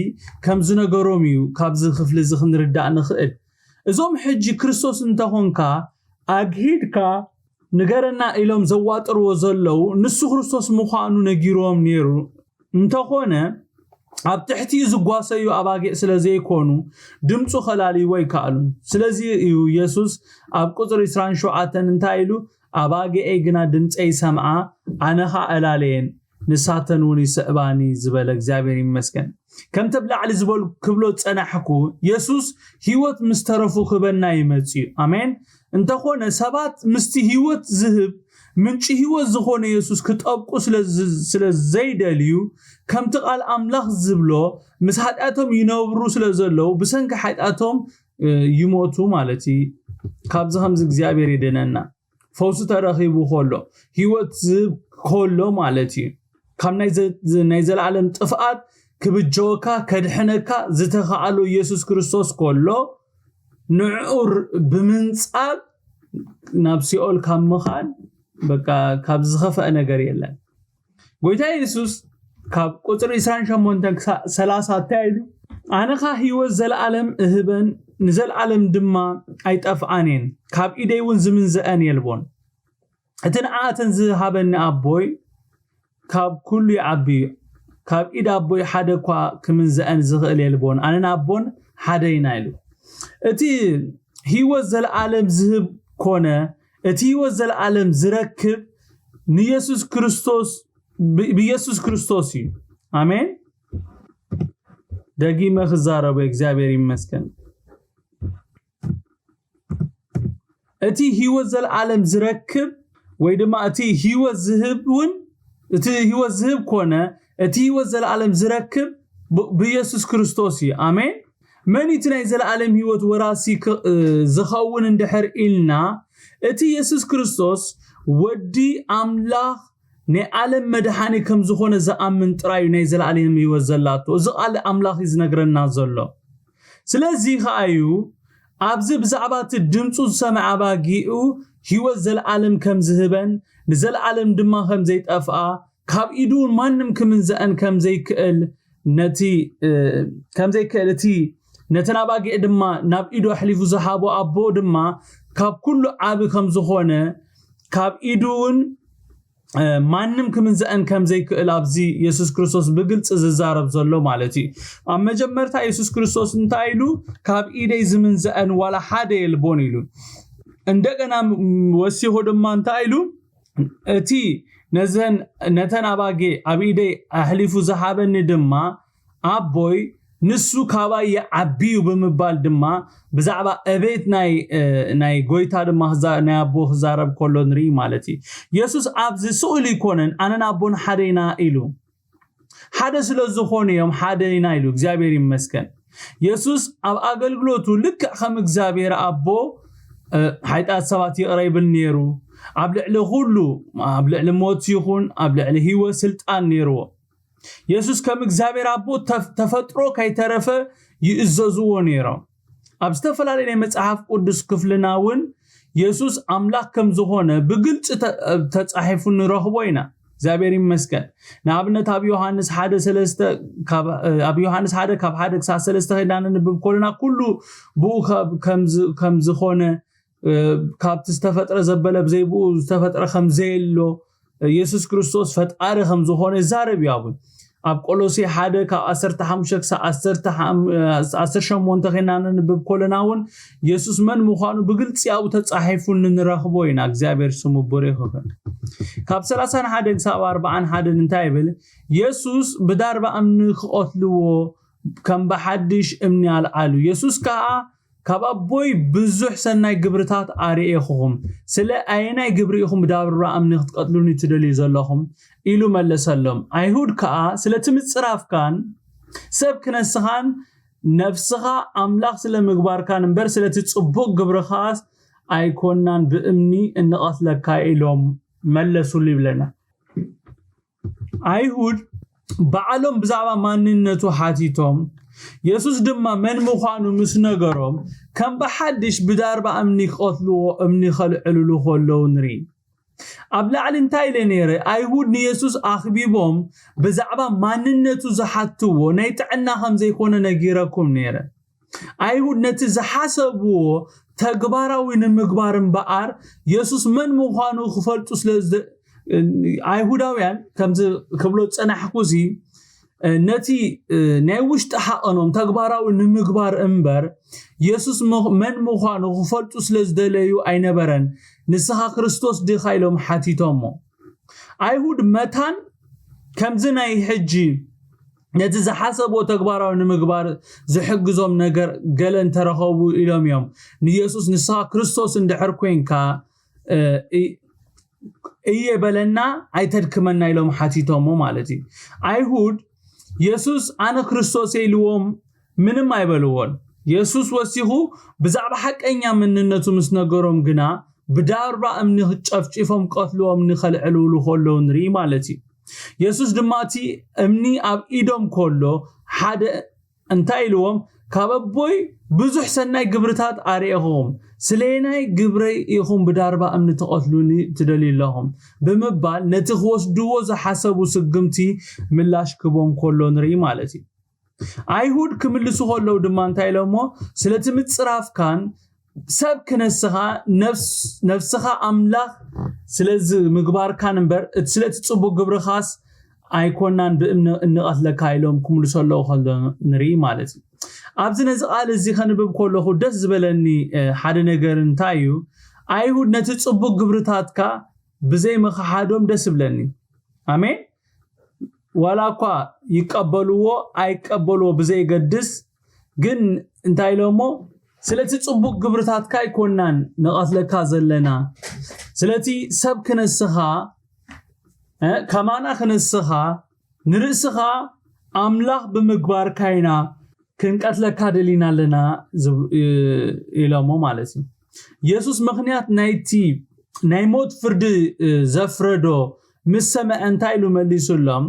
ከም ዝነገሮም እዩ ካብዚ ክፍሊ እዚ ክንርዳእ ንኽእል። እዞም ሕጂ ክርስቶስ እንተኾንካ ኣግሂድካ ንገረና ኢሎም ዘዋጥርዎ ዘለዉ ንሱ ክርስቶስ ምዃኑ ነጊርዎም ነይሩ። እንተኾነ ኣብ ትሕቲኡ ዝጓሰዩ ኣባጊዕ ስለ ዘይኮኑ ድምፁ ከላልይዎ ኣይከኣሉን። ስለዚ እዩ የሱስ ኣብ ቁፅሪ ዕስራን ሸውዓተን እንታይ ኢሉ? ኣባጊዐይ ግና ድምፀይ ይሰምዓ፣ ኣነ ኸዓ እላለየን፣ ንሳተን እውን ይስዕባኒ ዝበለ እግዚኣብሔር ይመስገን። ከምቲ ኣብ ላዕሊ ዝበሉ ክብሎ ዝጸናሕኩ፣ የሱስ ህይወት ምስ ተረፉ ክህበና ይመጽእ እዩ። ኣሜን። እንተኾነ ሰባት ምስቲ ህይወት ዝህብ ምንጪ ህይወት ዝኾነ የሱስ ክጠብቁ ስለ ዝ-፣ ስለ ዘይደልዩ፣ ከምቲ ቃል ኣምላኽ ዝብሎ፣ ምስ ሓጢኣቶም ይነብሩ ስለ ዘለዉ፣ ብሰንኪ ሓጢኣቶም፣ እ፣ ይሞቱ ማለት እዩ። ካብዚ ከምዚ እግዚኣብሔር ይድነና። ፈውሲ ተረኺቡ ከሎ፣ ህይወት ዝህብ ከሎ ማለት እዩ። ካብ ናይ ዘ-፣ ናይ ዘለኣለም ጥፍኣት ክብጀወካ፣ ከድሕነካ ዝተኻኣሎ ኢየሱስ ክርስቶስ ከሎ፣ ንዕኡ ር-፣ ብምንጻግ ናብ ሲኦል ካብ ምኻድ፣ በቃ፣ ካብ ዝኸፍአ ነገር የለን። ጎይታ የሱስ ካብ ቁጽሪ ዕስራን ሸሞንተን ክሳዕ ሰላሳ እንታይ ኢሉ? ኣነ ኸኣ ህይወት ዘለኣለም እህበን፣ ንዘለኣለም ድማ ኣይጠፍኣን እየን፣ ካብ ኢደይ እውን ዝምንዝአን የልቦን። እቲ ንኣተን ዝሃበኒ ኣቦይ ካብ ኩሉ ይዓቢ እዩ። ካብ ኢድ ኣቦይ ሓደ እኳ ክምንዝአን ዝኽእል የልቦን። ኣነን ኣቦን ሓደ ኢና ኢሉ። እቲ ህይወት ዘለኣለም ዝህብ ኮነ፣ እቲ ህይወት ዘለኣለም ዝረክብ ንየሱስ ክርስቶስ፣ ብ-፣ ብየሱስ ክርስቶስ እዩ። ኣሜን። ደጊመ ክዛረቦ፣ እግዚኣብሔር ይመስገን። እቲ ህይወት ዘለኣለም ዝረክብ ወይ ድማ እቲ ህይወት ዝህብ እውን፣ እቲ ህይወት ዝህብ ኮነ፣ እቲ ህይወት ዘለኣለም ዝረክብ ብ-፣ ብየሱስ ክርስቶስ እዩ። ኣሜን። መን እቲ ናይ ዘለኣለም ህይወት ወራሲ ክ-፣ እ፣ ዝኸውን እንድሕር ኢልና፣ እቲ የሱስ ክርስቶስ ወዲ ኣምላኽ ናይ ዓለም መድሓኒ ከም ዝኾነ ዝኣምን ጥራይ እዩ ናይ ዘለኣለም ህይወት ዘላቶ። እዚ ቃል ኣምላኽ እዩ ዝነግረና ዘሎ። ስለዚ ኸኣ እዩ ኣብዚ ብዛዕባ እቲ ድምፁ ዝሰምዐ ኣባጊኡ ህይወት ዘለኣለም ከም ዝህበን ንዘለኣለም ድማ ከም ዘይጠፍኣ፣ ካብ ኢዱ እውን ማንም ክምንዝአን ከም ዘይክእል፣ ነቲ፣ እ፣ ከም ዘይክእል እቲ ነተን ኣባጊዕ ድማ ናብ ኢዱ ኣሕሊፉ ዝሃቦ ኣቦ ድማ ካብ ኩሉ ዓቢ ከም ዝኾነ፣ ካብ ኢዱ እውን ማንም ክምንዘአን ከም ዘይክእል ኣብዚ የሱስ ክርስቶስ ብግልፂ ዝዛረብ ዘሎ ማለት እዩ። ኣብ መጀመርታ የሱስ ክርስቶስ እንታይ ኢሉ? ካብ ኢደይ ዝምንዘአን ዋላ ሓደ የልቦን ኢሉ። እንደገና ወሲኹ ድማ እንታይ ኢሉ? እቲ ነዘን ነተን ኣባጌ ኣብ ኢደይ ኣሕሊፉ ዝሃበኒ ድማ ኣቦይ ንሱ ካባይ ይዓቢ እዩ ብምባል ድማ ብዛዕባ ዕቤት ናይ ናይ ጎይታ ድማ ናይ ኣቦ ክዛረብ ከሎ ንርኢ ማለት እዩ። የሱስ ኣብዚ ስኡል ኣይኮነን ኣነን ኣቦን ሓደ ኢና ኢሉ። ሓደ ስለ ዝኾኑ እዮም ሓደ ኢና ኢሉ። እግዚኣብሔር ይመስገን። የሱስ ኣብ ኣገልግሎቱ ልክዕ ከም እግዚኣብሔር ኣቦ ሓይጣት ሰባት ይቕረ ይብል ነይሩ። ኣብ ልዕሊ ኩሉ ኣብ ልዕሊ ሞት ይኹን ኣብ ልዕሊ ህይወት ስልጣን ነይርዎ። የሱስ ከም እግዚኣብሔር ኣቦ ተፈጥሮ ከይተረፈ ይእዘዝዎ ነይሮም። ኣብ ዝተፈላለዩ ናይ መጽሓፍ ቅዱስ ክፍልና እውን የሱስ ኣምላኽ ከም ዝኾነ ብግልፂ ተፃሒፉ ንረኽቦ ኢና። እግዚኣብሔር ይመስገን። ንኣብነት ኣብ ዮሃንስ ሓደ ሰለስተ ኣብ ዮሃንስ ሓደ ካብ ሓደ ክሳብ ሰለስተ ከይድና ነንብብ ከለና ኩሉ ብኡ ከም ዝኾነ ካብቲ ዝተፈጥረ ዘበለ ብዘይብኡ ዝተፈጥረ ከም ዘየሎ የሱስ ክርስቶስ ፈጣሪ ከም ዝኾነ ይዛረብ እዩ። ኣብ ኣብ ቆሎሴ ሓደ ካብ ዓሰርተ ሓሙሽተ ክሳብ ዓሰርተ ሸሞንተ ኮይና ነንብብ ከለና እውን የሱስ መን ምዃኑ ብግልፂ ኣብኡ ተፃሒፉ ንረኽቦ ኢና። እግዚኣብሔር ስሙ ብሩኽ ይኹን። ካብ ሰላሳን ሓደን ክሳብ ኣርባዓን ሓደን እንታይ ይብል? የሱስ ብዳርባ እምኒ ክቐትልዎ ከም ብሓድሽ እምኒ ኣልዓሉ። የሱስ ከዓ ካብ ኣቦይ ብዙሕ ሰናይ ግብርታት ኣርእኹኹም፣ ስለ ኣየናይ ግብሪ ኢኹም ብዳርባ እምኒ ክትቀትሉኒ ትደልዩ ዘለኹም? ኢሉ መለሰሎም። ኣይሁድ ከኣ ስለቲ ምጽራፍካን ሰብ ክነስኻን ነፍስኻ ኣምላኽ ስለ ምግባርካን እምበር ስለቲ ጽቡቕ ግብርኻስ ኣይኮናን ብእምኒ እንቐትለካ ኢሎም መለሱሉ ይብለና። ኣይሁድ ባዕሎም ብዛዕባ ማንነቱ ሓቲቶም፣ የሱስ ድማ መን ምዃኑ ምስ ነገሮም፣ ከም ብሓድሽ ብዳርባ እምኒ ክቐትልዎ እምኒ ከልዕልሉ ከለዉ ንርኢ። ኣብ ላዕሊ እንታይ ኢለ ነይረ? ኣይሁድ ንየሱስ ኣኽቢቦም ብዛዕባ ማንነቱ ዝሓትዎ ናይ ጥዕና ከም ዘይኮነ ነጊረኩም ነይረ። ኣይሁድ ነቲ ዝሓሰብዎ ተግባራዊ ንምግባር እምበኣር የሱስ መን ምዃኑ ክፈልጡ ስለ ኣይሁዳውያን ከምዚ ክብሎ ዝጸናሕኩ እዚ ነቲ ናይ ውሽጢ ሓቐኖም ተግባራዊ ንምግባር እምበር የሱስ መን ምዃኑ ክፈልጡ ስለ ዝደለዩ ኣይነበረን ንስኻ ክርስቶስ ዲኻ ኢሎም ሓቲቶሞ። ኣይሁድ መታን ከምዚ ናይ ሕጂ ነቲ ዝሓሰብዎ ተግባራዊ ንምግባር ዝሕግዞም ነገር ገለ እንተረኸቡ ኢሎም እዮም ንየሱስ ንስኻ ክርስቶስ እንድሕር ኮንካ እየ በለና ኣይተድክመና ኢሎም ሓቲቶሞ ማለት እዩ። ኣይሁድ የሱስ ኣነ ክርስቶስ ኢልዎም ምንም ኣይበልዎን። የሱስ ወሲኹ ብዛዕባ ሓቀኛ መንነቱ ምስ ነገሮም ግና ብዳርባ እምኒ ጨፍጪፎም ቀትልዎም ንኸልዕልውሉ ከለዉ ንርኢ ማለት እዩ። የሱስ ድማ እቲ እምኒ ኣብ ኢዶም ከሎ ሓደ እንታይ ኢልዎም ካብ ኣቦይ ብዙሕ ሰናይ ግብርታት ኣርእኹም ስለየናይ ግብረይ ኢኹም ብዳርባ እምኒ ትቐትሉኒ ትደልዩ ኣለኹም ብምባል ነቲ ክወስድዎ ዝሓሰቡ ስግምቲ ምላሽ ክቦም ከሎ ንርኢ ማለት እዩ። ኣይሁድ ክምልሱ ከለዉ ድማ እንታይ ኢሎሞ ስለቲ ምፅራፍካን ሰብ ክነስኻ ነፍስኻ ኣምላኽ ስለዚ ምግባርካን እምበር ስለቲ ፅቡቅ ግብርኻስ ኣይኮናን ብእምኒ እንቐትለካ ኢሎም ክምልሱ ኣለዉ ከሎ ንርኢ ማለት እዩ። ኣብዚ ነዚ ቃል እዚ ከንብብ ከለኹ ደስ ዝበለኒ ሓደ ነገር እንታይ እዩ? ኣይሁድ ነቲ ፅቡቅ ግብርታትካ ብዘይ ምኽሓዶም ደስ ይብለኒ። ኣሜን። ዋላ እኳ ይቀበልዎ ኣይቀበልዎ ብዘይገድስ ግን እንታይ ኢሎሞ ስለቲ ፅቡቅ ግብርታትካ ኣይኮናን ንቐትለካ ዘለና ስለቲ ሰብ ክነስኻ ከማና ክነስኻ ንርእስኻ ኣምላኽ ብምግባርካ ኢና ክንቀትለካ ደሊና ኣለና ኢሎሞ ማለት እዩ። የሱስ ምኽንያት ናይቲ ናይ ሞት ፍርዲ ዘፍረዶ ምስ ሰምዐ እንታይ ኢሉ መሊሱሎም?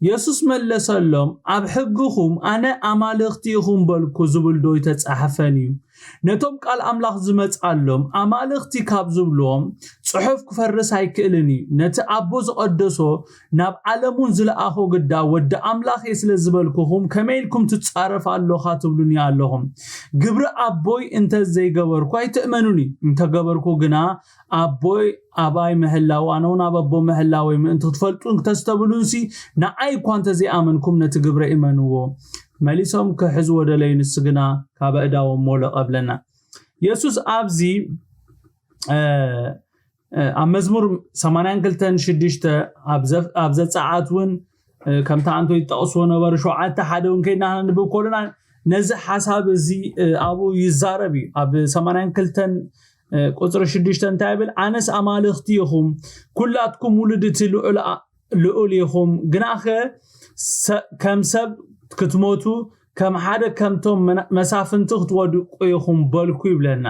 የሱስ መለሰሎም ኣብ ሕግኹም ኣነ ኣማልኽቲ ኢኹም በልኩ ዝብል ዶ ኣይተጻሕፈን እዩ? ነቶም ቃል ኣምላኽ ዝመጽኣሎም ኣማልኽቲ ካብ ዝብልዎም ጽሑፍ ክፈርስ ኣይክእልን እዩ። ነቲ ኣቦ ዝቐደሶ ናብ ዓለሙን ዝለኣኾ ግዳ ወዲ ኣምላኽ እየ ስለ ዝበልኩኹም ከመይ ኢልኩም ትጻረፍ ኣሎኻ ትብሉኒ ኣለኹም። ግብሪ ኣቦይ እንተ ዘይገበርኩ ኣይትእመኑኒ። እንተገበርኩ ግና ኣቦይ ኣባይ ምህላው ኣነ እውን ኣብ ኣቦ ምህላወይ ምእንቲ ክትፈልጡ እንተስተብሉንሲ ንዓይ እኳ እንተዘይኣመንኩም ነቲ ግብረ እመንዎ። መሊሶም ክሕዝዎ ደለዩ፣ ንሱ ግና ካብ ኣእዳዎም ሞለቐ ብለና። የሱስ ኣብዚ ኣብ መዝሙር ሰማንያን ክልተን ሽዱሽተ ኣብ ዘጸዓት እውን ከምቲ ኣንቶ ይጠቕስዎ ነበሩ ሸውዓተ ሓደ እውን ከይድና ንብብ ኮልና ነዚ ሓሳብ እዚ ኣብኡ ይዛረብ እዩ። ኣብ ሰማንያን ክልተን ቁፅሪ ሽዱሽተ እንታይ ይብል? ኣነስ ኣማልኽቲ ኢኹም፣ ኩላትኩም ውሉድ እቲ ልዑል ኢኹም፣ ግናኸ ከም ሰብ ክትሞቱ ከም ሓደ ከምቶም መሳፍንቲ ክትወድቁ ኢኹም በልኩ ይብለና።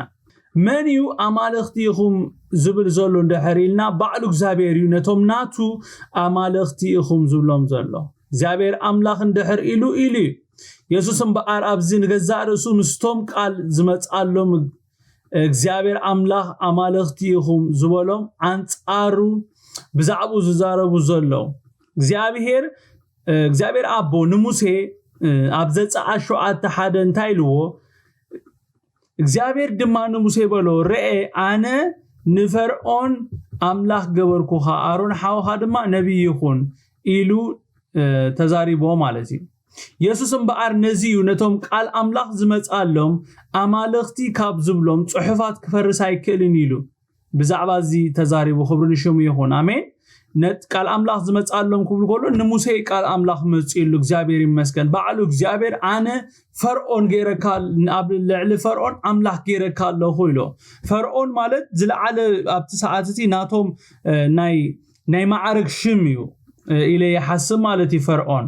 መን እዩ ኣማልኽቲ ኢኹም ዝብል ዘሎ እንድሕር ኢልና፣ ባዕሉ እግዚኣብሔር እዩ ነቶም ናቱ ኣማልኽቲ ኢኹም ዝብሎም ዘሎ። እግዚኣብሔር ኣምላኽ እንድሕር ኢሉ ኢሉ እዩ። የሱስ እምበኣር ኣብዚ ንገዛእ ርእሱ ምስቶም ቃል ዝመጻሎም እግዚኣብሔር ኣምላኽ ኣማልኽቲ ኢኹም ዝበሎም ኣንጻሩ ብዛዕባኡ ዝዛረቡ ዘለዉ እግዚኣብሔር እግዚኣብሔር ኣቦ ንሙሴ ኣብ ዘጸኣት ሸውዓተ ሓደ እንታይ ኢልዎ? እግዚኣብሔር ድማ ንሙሴ በሎ፣ ርኤ ኣነ ንፈርዖን ኣምላኽ ገበርኩኻ፣ ኣሮን ሓውኻ ድማ ነቢይ ይኹን ኢሉ ተዛሪቦ ማለት እዩ። የሱስ እምበኣር ነዚ እዩ ነቶም ቃል ኣምላኽ ዝመጻሎም ኣማልኽቲ ካብ ዝብሎም ጽሑፋት ክፈርስ ኣይክእልን ኢሉ ብዛዕባ እዚ ተዛሪቡ። ክብሪ ንሽሙ ይኹን። ኣሜን። ነት ቃል ኣምላኽ ዝመጻሎም ክብሉ ከሎ ንሙሴ ቃል ኣምላኽ መጺሉ እግዚኣብሔር ይመስገን። ባዕሉ እግዚኣብሔር ኣነ ፈርዖን ገይረካ ኣብ ልዕሊ ፈርዖን ኣምላኽ ገይረካ ኣለኹ ኢሎ። ፈርዖን ማለት ዝለዓለ ኣብቲ ሰዓት እቲ ናቶም ናይ ናይ ማዕረግ ሽም እዩ ኢለ ይሓስብ ማለት እዩ ፈርዖን።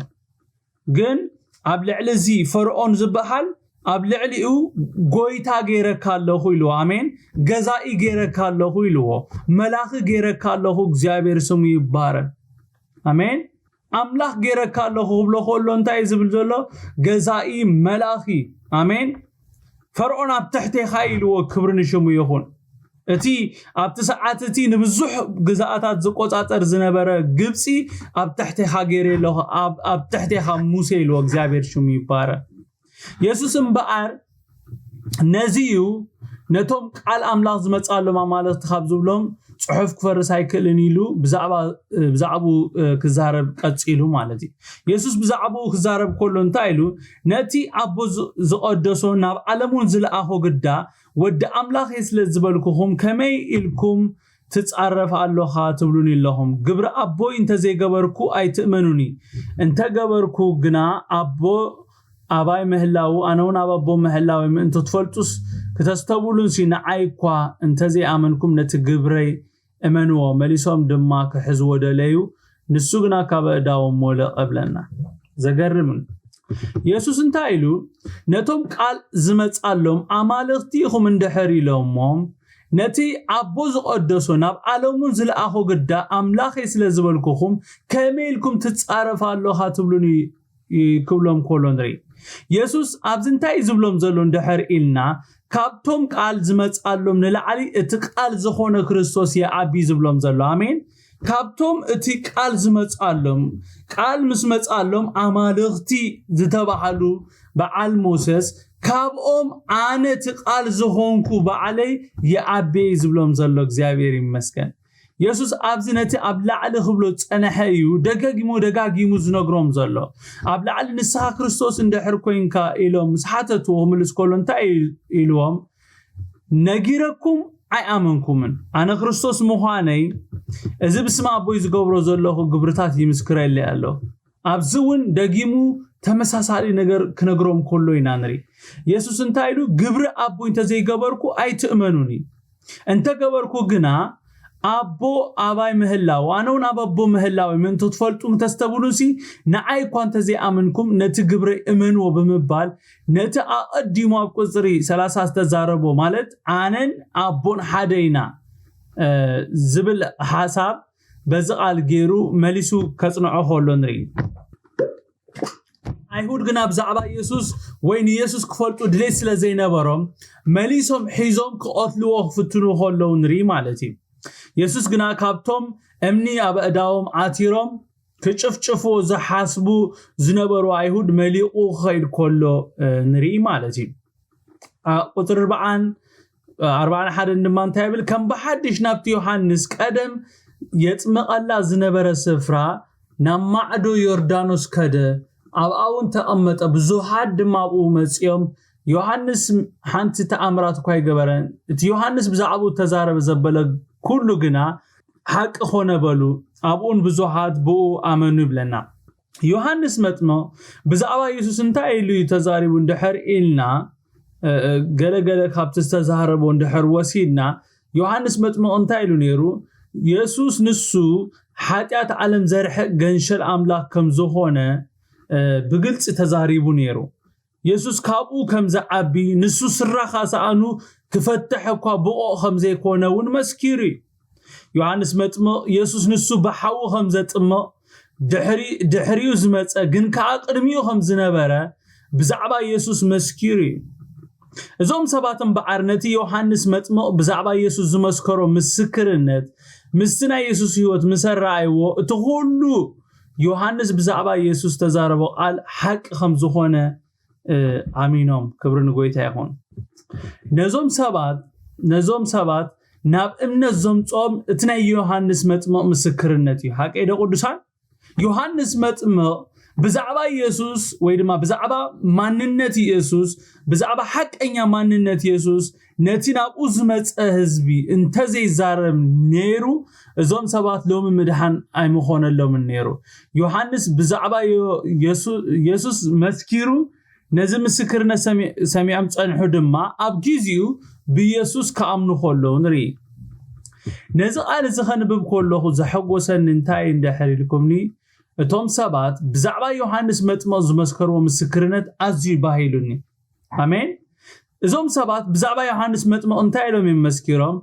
ግን ኣብ ልዕሊ እዚ ፈርዖን ዝበሃል ኣብ ልዕሊኡ ጎይታ ገይረካ ኣለኹ ኢልዎ። ኣሜን። ገዛኢ ገይረካ ኣለኹ ኢልዎ። መላኺ ገይረካ ኣለኹ። እግዚኣብሔር ስሙ ይባረክ። ኣሜን። ኣምላኽ ገይረካ ኣለኹ ክብሎ ከሎ እንታይ እዩ ዝብል ዘሎ? ገዛኢ መላኺ። ኣሜን። ፈርዖን ኣብ ትሕቴኻ ኢልዎ። ክብሪ ንሽሙ ይኹን። እቲ ኣብቲ ሰዓት እቲ ንብዙሕ ግዛኣታት ዝቆጻጸር ዝነበረ ግብፂ ኣብ ትሕቴኻ ገይረ ኣለኹ፣ ኣብ ትሕቴኻ ሙሴ ኢልዎ። እግዚኣብሔር ሽሙ ይባረክ። የሱስ እምበኣር ነዚ እዩ ነቶም ቃል ኣምላኽ ዝመጻሎም ኣማልኽቲ ካብ ዝብሎም ጽሑፍ ክፈርስ ኣይክእልን ኢሉ ብዛዕባኡ ክዛረብ ቀጺሉ ማለት እዩ። የሱስ ብዛዕባኡ ክዛረብ ከሎ እንታይ ኢሉ? ነቲ ኣቦ ዝቐደሶ ናብ ዓለም እውን ዝለኣኾ ግዳ ወዲ ኣምላኽ እየ ስለ ዝበልኩኹም ከመይ ኢልኩም ትጻረፍ ኣሎኻ ትብሉኒ ኣለኹም። ግብሪ ኣቦይ እንተዘይገበርኩ ኣይትእመኑኒ። እንተገበርኩ ግና ኣቦ ኣባይ ምህላዉ ኣነ እውን ኣብ ኣቦ ምህላዊ ምእንቲ ትፈልጡስ ክተስተብሉንሲ ንዓይ እኳ እንተዘይኣመንኩም ነቲ ግብረይ እመንዎ። መሊሶም ድማ ክሕዝዎ ደለዩ፣ ንሱ ግና ካብ ኣእዳዎም ወለቐ ብለና። ዘገርም እዩ። የሱስ እንታይ ኢሉ? ነቶም ቃል ዝመጻሎም ኣማልኽቲ ኢኹም እንድሕር ኢሎሞም ነቲ ኣቦ ዝቐደሶ ናብ ዓለሙን ዝለኣኾ ግዳ ኣምላኸይ ስለ ዝበልኩኹም ከመይ ኢልኩም ትጻረፍ ኣለኻ ትብሉኒ ክብሎም ከሎ ንርኢ። የሱስ ኣብዚ እንታይ እዩ ዝብሎም ዘሎ እንድሕር ኢልና ካብቶም ቃል ዝመጻሎም ንላዕሊ እቲ ቃል ዝኾነ ክርስቶስ ይዓቢ ዝብሎም ዘሎ። ኣሜን። ካብቶም እቲ ቃል ዝመጻሎም ቃል ምስ መጻሎም ኣማልኽቲ ዝተባሃሉ በዓል ሞሰስ ካብኦም ኣነ እቲ ቃል ዝኾንኩ ባዕለይ ይዓቢ ዝብሎም ዘሎ። እግዚኣብሔር ይመስገን። የሱስ ኣብዚ ነቲ ኣብ ላዕሊ ክብሎ ዝጸንሐ እዩ ደጋጊሙ ደጋጊሙ ዝነግሮም ዘሎ። ኣብ ላዕሊ ንስኻ ክርስቶስ እንድሕር ኮይንካ ኢሎም ምስ ሓተትዎ ክምልስ ከሎ እንታይ ኢልዎም? ነጊረኩም ኣይኣመንኩምን። ኣነ ክርስቶስ ምዃነይ እዚ ብስም ኣቦይ ዝገብሮ ዘለኹ ግብርታት ይምስክረለይ ኣሎ። ኣብዚ እውን ደጊሙ ተመሳሳሊ ነገር ክነግሮም ከሎ ኢና ንርኢ። የሱስ እንታይ ኢሉ? ግብሪ ኣቦይ እንተዘይገበርኩ ኣይትእመኑኒ። እንተገበርኩ ግና ኣቦ ኣባይ ምህላው ኣነ እውን ኣብ ኣቦ ምህላዊ ምእንቲ ትፈልጡ እንተስተብሉሲ ንዓይ እኳ እንተዘይኣመንኩም ነቲ ግብረይ እመንዎ ብምባል ነቲ ኣቐዲሙ ኣብ ቁፅሪ ሰላሳ ዝተዛረቦ ማለት ኣነን ኣቦን ሓደ ኢና ዝብል ሓሳብ በዚ ቃል ገይሩ መሊሱ ከፅንዖ ከሎ ንርኢ። ኣይሁድ ግና ብዛዕባ ኢየሱስ ወይ ንኢየሱስ ክፈልጡ ድሌት ስለ ዘይነበሮም መሊሶም ሒዞም ክቐትልዎ ክፍትኑ ከለዉ ንርኢ ማለት እዩ። ኢየሱስ ግና ካብቶም እምኒ ኣብ ኣእዳዎም ዓቲሮም ክጭፍጭፉ ዝሓስቡ ዝነበሩ ኣይሁድ መሊቑ ክኸይድ ከሎ ንርኢ ማለት እዩ። ቁፅሪ ኣርባዓን ኣርባዓን ሓደን ድማ እንታይ ይብል? ከም ብሓድሽ ናብቲ ዮሃንስ ቀደም የጥምቐላ ዝነበረ ስፍራ ናብ ማዕዶ ዮርዳኖስ ከደ፣ ኣብኣ እውን ተቐመጠ። ብዙሃት ድማ ኣብኡ መፂኦም፣ ዮሃንስ ሓንቲ ተኣምራት እኳ ኣይገበረን፣ እቲ ዮሃንስ ብዛዕባኡ ተዛረበ ዘበለ ኩሉ ግና ሓቂ ኮነ በሉ፣ ኣብኡን ብዙሃት ብኡ ኣመኑ ይብለና። ዮሃንስ መጥምቕ ብዛዕባ የሱስ እንታይ ኢሉ እዩ ተዛሪቡ እንድሕር ኢልና፣ ገለገለ ካብቲ ዝተዛረቦ እንድሕር ወሲድና፣ ዮሃንስ መጥምቕ እንታይ ኢሉ ነይሩ? የሱስ ንሱ ሓጢኣት ዓለም ዘርሕቕ ገንሸል ኣምላኽ ከም ዝኾነ ብግልፂ ተዛሪቡ ነይሩ። የሱስ ካብኡ ከም ዝዓቢ፣ ንሱ ስራኻ ሰኣኑ ክፈትሕ እኳ ብቑዕ ከም ዘይኮነ እውን መስኪሩ እዩ። ዮሃንስ መጥምቕ የሱስ ንሱ ብሓዊ ከም ዘጥምቕ፣ ድሕሪኡ ዝመጸ ግን ከኣ ቅድሚኡ ከም ዝነበረ ብዛዕባ የሱስ መስኪሩ እዩ። እዞም ሰባት እምበኣር ነቲ ዮሃንስ መጥምቕ ብዛዕባ የሱስ ዝመስከሮ ምስክርነት ምስቲ ናይ የሱስ ህይወት ምስ ኣረኣይዎ፣ እቲ ኩሉ ዮሃንስ ብዛዕባ የሱስ ዝተዛረቦ ቃል ሓቂ ከም ዝኾነ ኣሚኖም። ክብሪ ንጎይታ ይኹን። ነዞም ሰባት ነዞም ሰባት ናብ እምነት ዘምጾም እቲ ናይ ዮሃንስ መጥምቕ ምስክርነት እዩ። ሓቀይ ዶ ቅዱሳን? ዮሃንስ መጥምቕ ብዛዕባ ኢየሱስ ወይ ድማ ብዛዕባ ማንነት ኢየሱስ፣ ብዛዕባ ሓቀኛ ማንነት ኢየሱስ ነቲ ናብኡ ዝመጸ ህዝቢ እንተዘይዛረብ ነይሩ፣ እዞም ሰባት ሎሚ ምድሓን ኣይምኾነሎምን ነይሩ። ዮሃንስ ብዛዕባ ኢየሱስ መስኪሩ፣ ነዚ ምስክርነት ሰሚዖም ጸንሑ ድማ ኣብ ግዜኡ ብኢየሱስ ክኣምኑ ከለዉ ንርኢ። ነዚ ቃል እዚ ከንብብ ከለኹ ዘሐጎሰኒ እንታይ እንድሕር ኢልኩምኒ፣ እቶም ሰባት ብዛዕባ ዮሃንስ መጥምቕ ዝመስከርዎ ምስክርነት ኣዝዩ ባህ ኢሉኒ። ኣሜን። እዞም ሰባት ብዛዕባ ዮሃንስ መጥምቕ እንታይ ኢሎም እዮም መስኪሮም?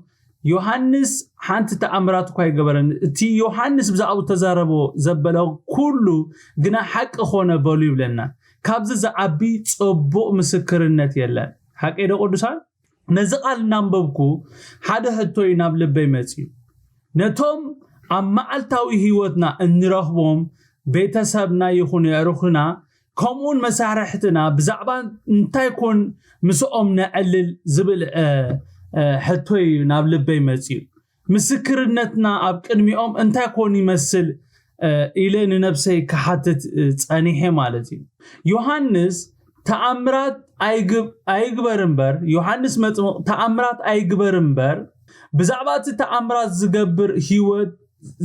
ዮሃንስ ሓንቲ ተኣምራት እኳ ኣይገበረን፣ እቲ ዮሃንስ ብዛዕባኡ ተዛረቦ ዘበለ ኩሉ ግና ሓቂ ኮነ በሉ ይብለና። ካብዚ ዝዓቢ ጽቡቕ ምስክርነት የለን። ሓቀይ ዶ ቅዱሳን? ነዚ ቃል እናንበብኩ ሓደ ሕቶ እዩ ናብ ልበይ መጺኡ። ነቶም ኣብ መዓልታዊ ህይወትና እንረኽቦም ቤተሰብና ይኹኑ የዕሩኽና ከምኡውን መሳርሕትና ብዛዕባ እንታይ ኮን ምስኦም ነዕልል ዝብል ሕቶ እዩ ናብ ልበይ መፅዩ። ምስክርነትና ኣብ ቅድሚኦም እንታይ ኮን ይመስል ኢለ ንነብሰይ ክሓትት ፀኒሐ ማለት እዩ። ዮሃንስ ተኣምራት ኣይግበር እምበር ዮሃንስ መጥምቕ ተኣምራት ኣይግበር እምበር ብዛዕባ እቲ ተኣምራት ዝገብር ህይወት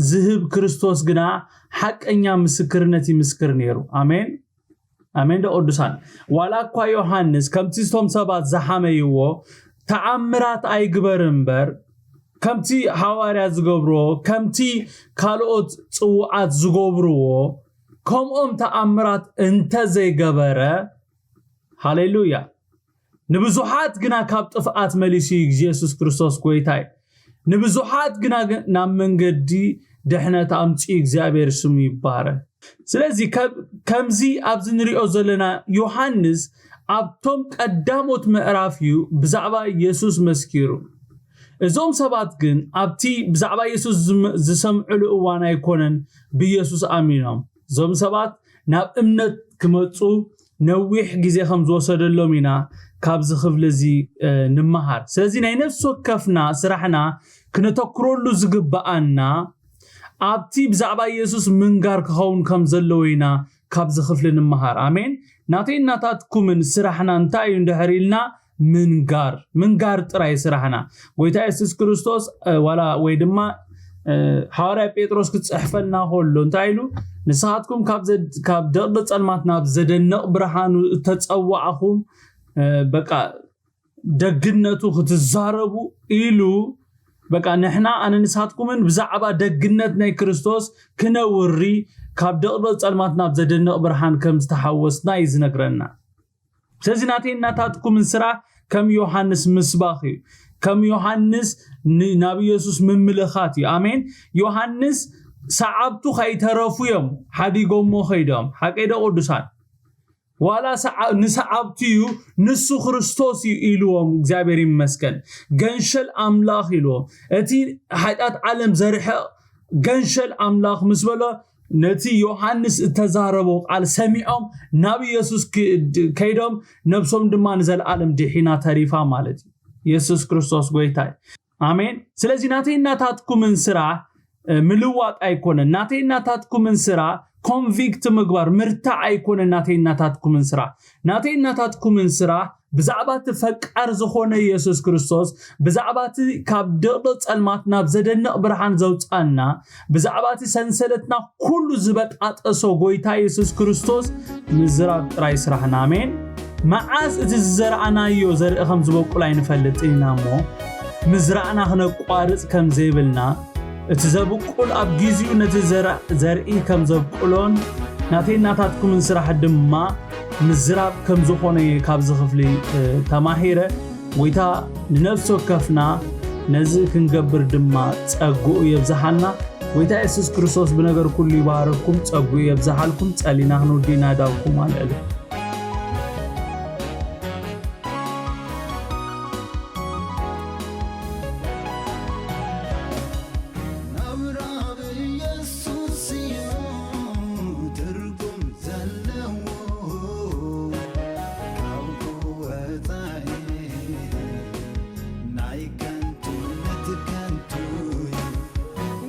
ዝህብ ክርስቶስ ግና ሓቀኛ ምስክርነት ይምስክር ነይሩ። ኣሜን ኣሜን። ዶ ቅዱሳን ዋላ እኳ ዮሃንስ ከምቲ ዝቶም ሰባት ዝሓመይዎ ተኣምራት ኣይግበር እምበር ከምቲ ሃዋርያ ዝገብርዎ ከምቲ ካልኦት ፅውዓት ዝገብርዎ ከምኦም ተኣምራት እንተዘይገበረ ሃሌሉያ ንብዙሓት ግና ካብ ጥፍኣት መሊሱ እዩ ኢየሱስ ክርስቶስ ጎይታይ ንብዙሓት ግና ናብ መንገዲ ድሕነት ኣምፅኡ እግዚኣብሔር ስሙ ይባረክ። ስለዚ ከምዚ ኣብዚ ንሪኦ ዘለና ዮሃንስ ኣብቶም ቀዳሞት ምዕራፍ እዩ ብዛዕባ ኢየሱስ መስኪሩ። እዞም ሰባት ግን ኣብቲ ብዛዕባ ኢየሱስ ዝሰምዕሉ እዋን ኣይኮነን ብኢየሱስ ኣሚኖም። እዞም ሰባት ናብ እምነት ክመፁ ነዊሕ ግዜ ከም ዝወሰደሎም ኢና ካብዚ ክፍሊ እዚ ንምሃር። ስለዚ ናይ ነፍሲ ወከፍና ስራሕና ክነተክረሉ ዝግበኣና ኣብቲ ብዛዕባ ኢየሱስ ምንጋር ክኸውን ከም ዘለዎ ኢና ካብዚ ክፍሊ ንምሃር። ኣሜን። ናተይ እናታትኩምን ስራሕና እንታይ እዩ እንድሕር ኢልና ምንጋር ምንጋር ጥራይ ስራሕና። ጎይታ የሱስ ክርስቶስ ዋላ ወይ ድማ ሃዋርያ ጴጥሮስ ክፅሕፈልና ከሎ እንታይ ኢሉ ንስኻትኩም ካብ ደቂ ጸልማት ናብ ዘደንቕ ብርሃኑ እተጸዋዕኹም በቃ ደግነቱ ክትዛረቡ ኢሉ በቃ ንሕና ኣነ ንሳትኩምን ብዛዕባ ደግነት ናይ ክርስቶስ ክነውሪ ካብ ደቂ ጸልማት ናብ ዘደንቕ ብርሃን ከም ዝተሓወስና እዩ ዝነግረና። ስለዚ ናተይ እናታትኩምን ስራሕ ከም ዮሃንስ ምስባኽ እዩ። ከም ዮሃንስ ናብ ኢየሱስ ምምልኻት እዩ። ኣሜን። ዮሃንስ ሰዓብቱ ከይተረፉ እዮም ሓዲጎሞ ከይዶም። ሓቀይ ዶ ቅዱሳን? ዋላ ንሰዓብቱ እዩ፣ ንሱ ክርስቶስ እዩ ኢልዎም። እግዚኣብሔር ይመስገን። ገንሸል ኣምላኽ ኢልዎም። እቲ ሓጢኣት ዓለም ዘርሕቕ ገንሸል ኣምላኽ ምስ በሎ፣ ነቲ ዮሃንስ እተዛረቦ ቃል ሰሚዖም ናብ ኢየሱስ ከይዶም፣ ነብሶም ድማ ንዘለኣለም ድሒና ተሪፋ ማለት እዩ። ኢየሱስ ክርስቶስ ጎይታ እዩ። ኣሜን። ስለዚ ናተይ ናታትኩምን ስራሕ ምልዋጥ ኣይኮነን። ናተይ ናታትኩምን ስራሕ ኮንቪክት ምግባር፣ ምርታዕ ኣይኮነን። ናተይ ናታትኩምን ስራሕ ናተይ ናታትኩምን ስራሕ ብዛዕባ እቲ ፈቃር ዝኾነ ኢየሱስ ክርስቶስ፣ ብዛዕባ እቲ ካብ ድቕድቕ ጸልማት ናብ ዘደንቕ ብርሃን ዘውጻና፣ ብዛዕባ እቲ ሰንሰለትና ኩሉ ዝበጣጠሶ ጎይታ ኢየሱስ ክርስቶስ ምዝራብ ጥራይ ስራሕና። ኣሜን። መዓዝ እቲ ዝዘርኣናዮ ዘርኢ ከም ዝበቁል ኣይንፈልጥን ኢና እሞ፣ ምዝራእና ክነቋርጽ ከም ዘይብልና፣ እቲ ዘብቁል ኣብ ግዚኡ ነቲ ዘርኢ ከም ዘብቁሎን ናተይ ናታትኩምን ስራሕ ድማ ምዝራብ ከም ዝኾነ እየ ካብዚ ክፍሊ ተማሂረ። ጎይታ ንነፍሲ ወከፍና ነዚ ክንገብር ድማ ጸግኡ የብዝሓልና። ጎይታ የሱስ ክርስቶስ ብነገር ኩሉ ይባረኩም፣ ጸግኡ የብዝሓልኩም። ጸሊና ክንውዲ ኢና። ዳውኩም ኣልዕሉ።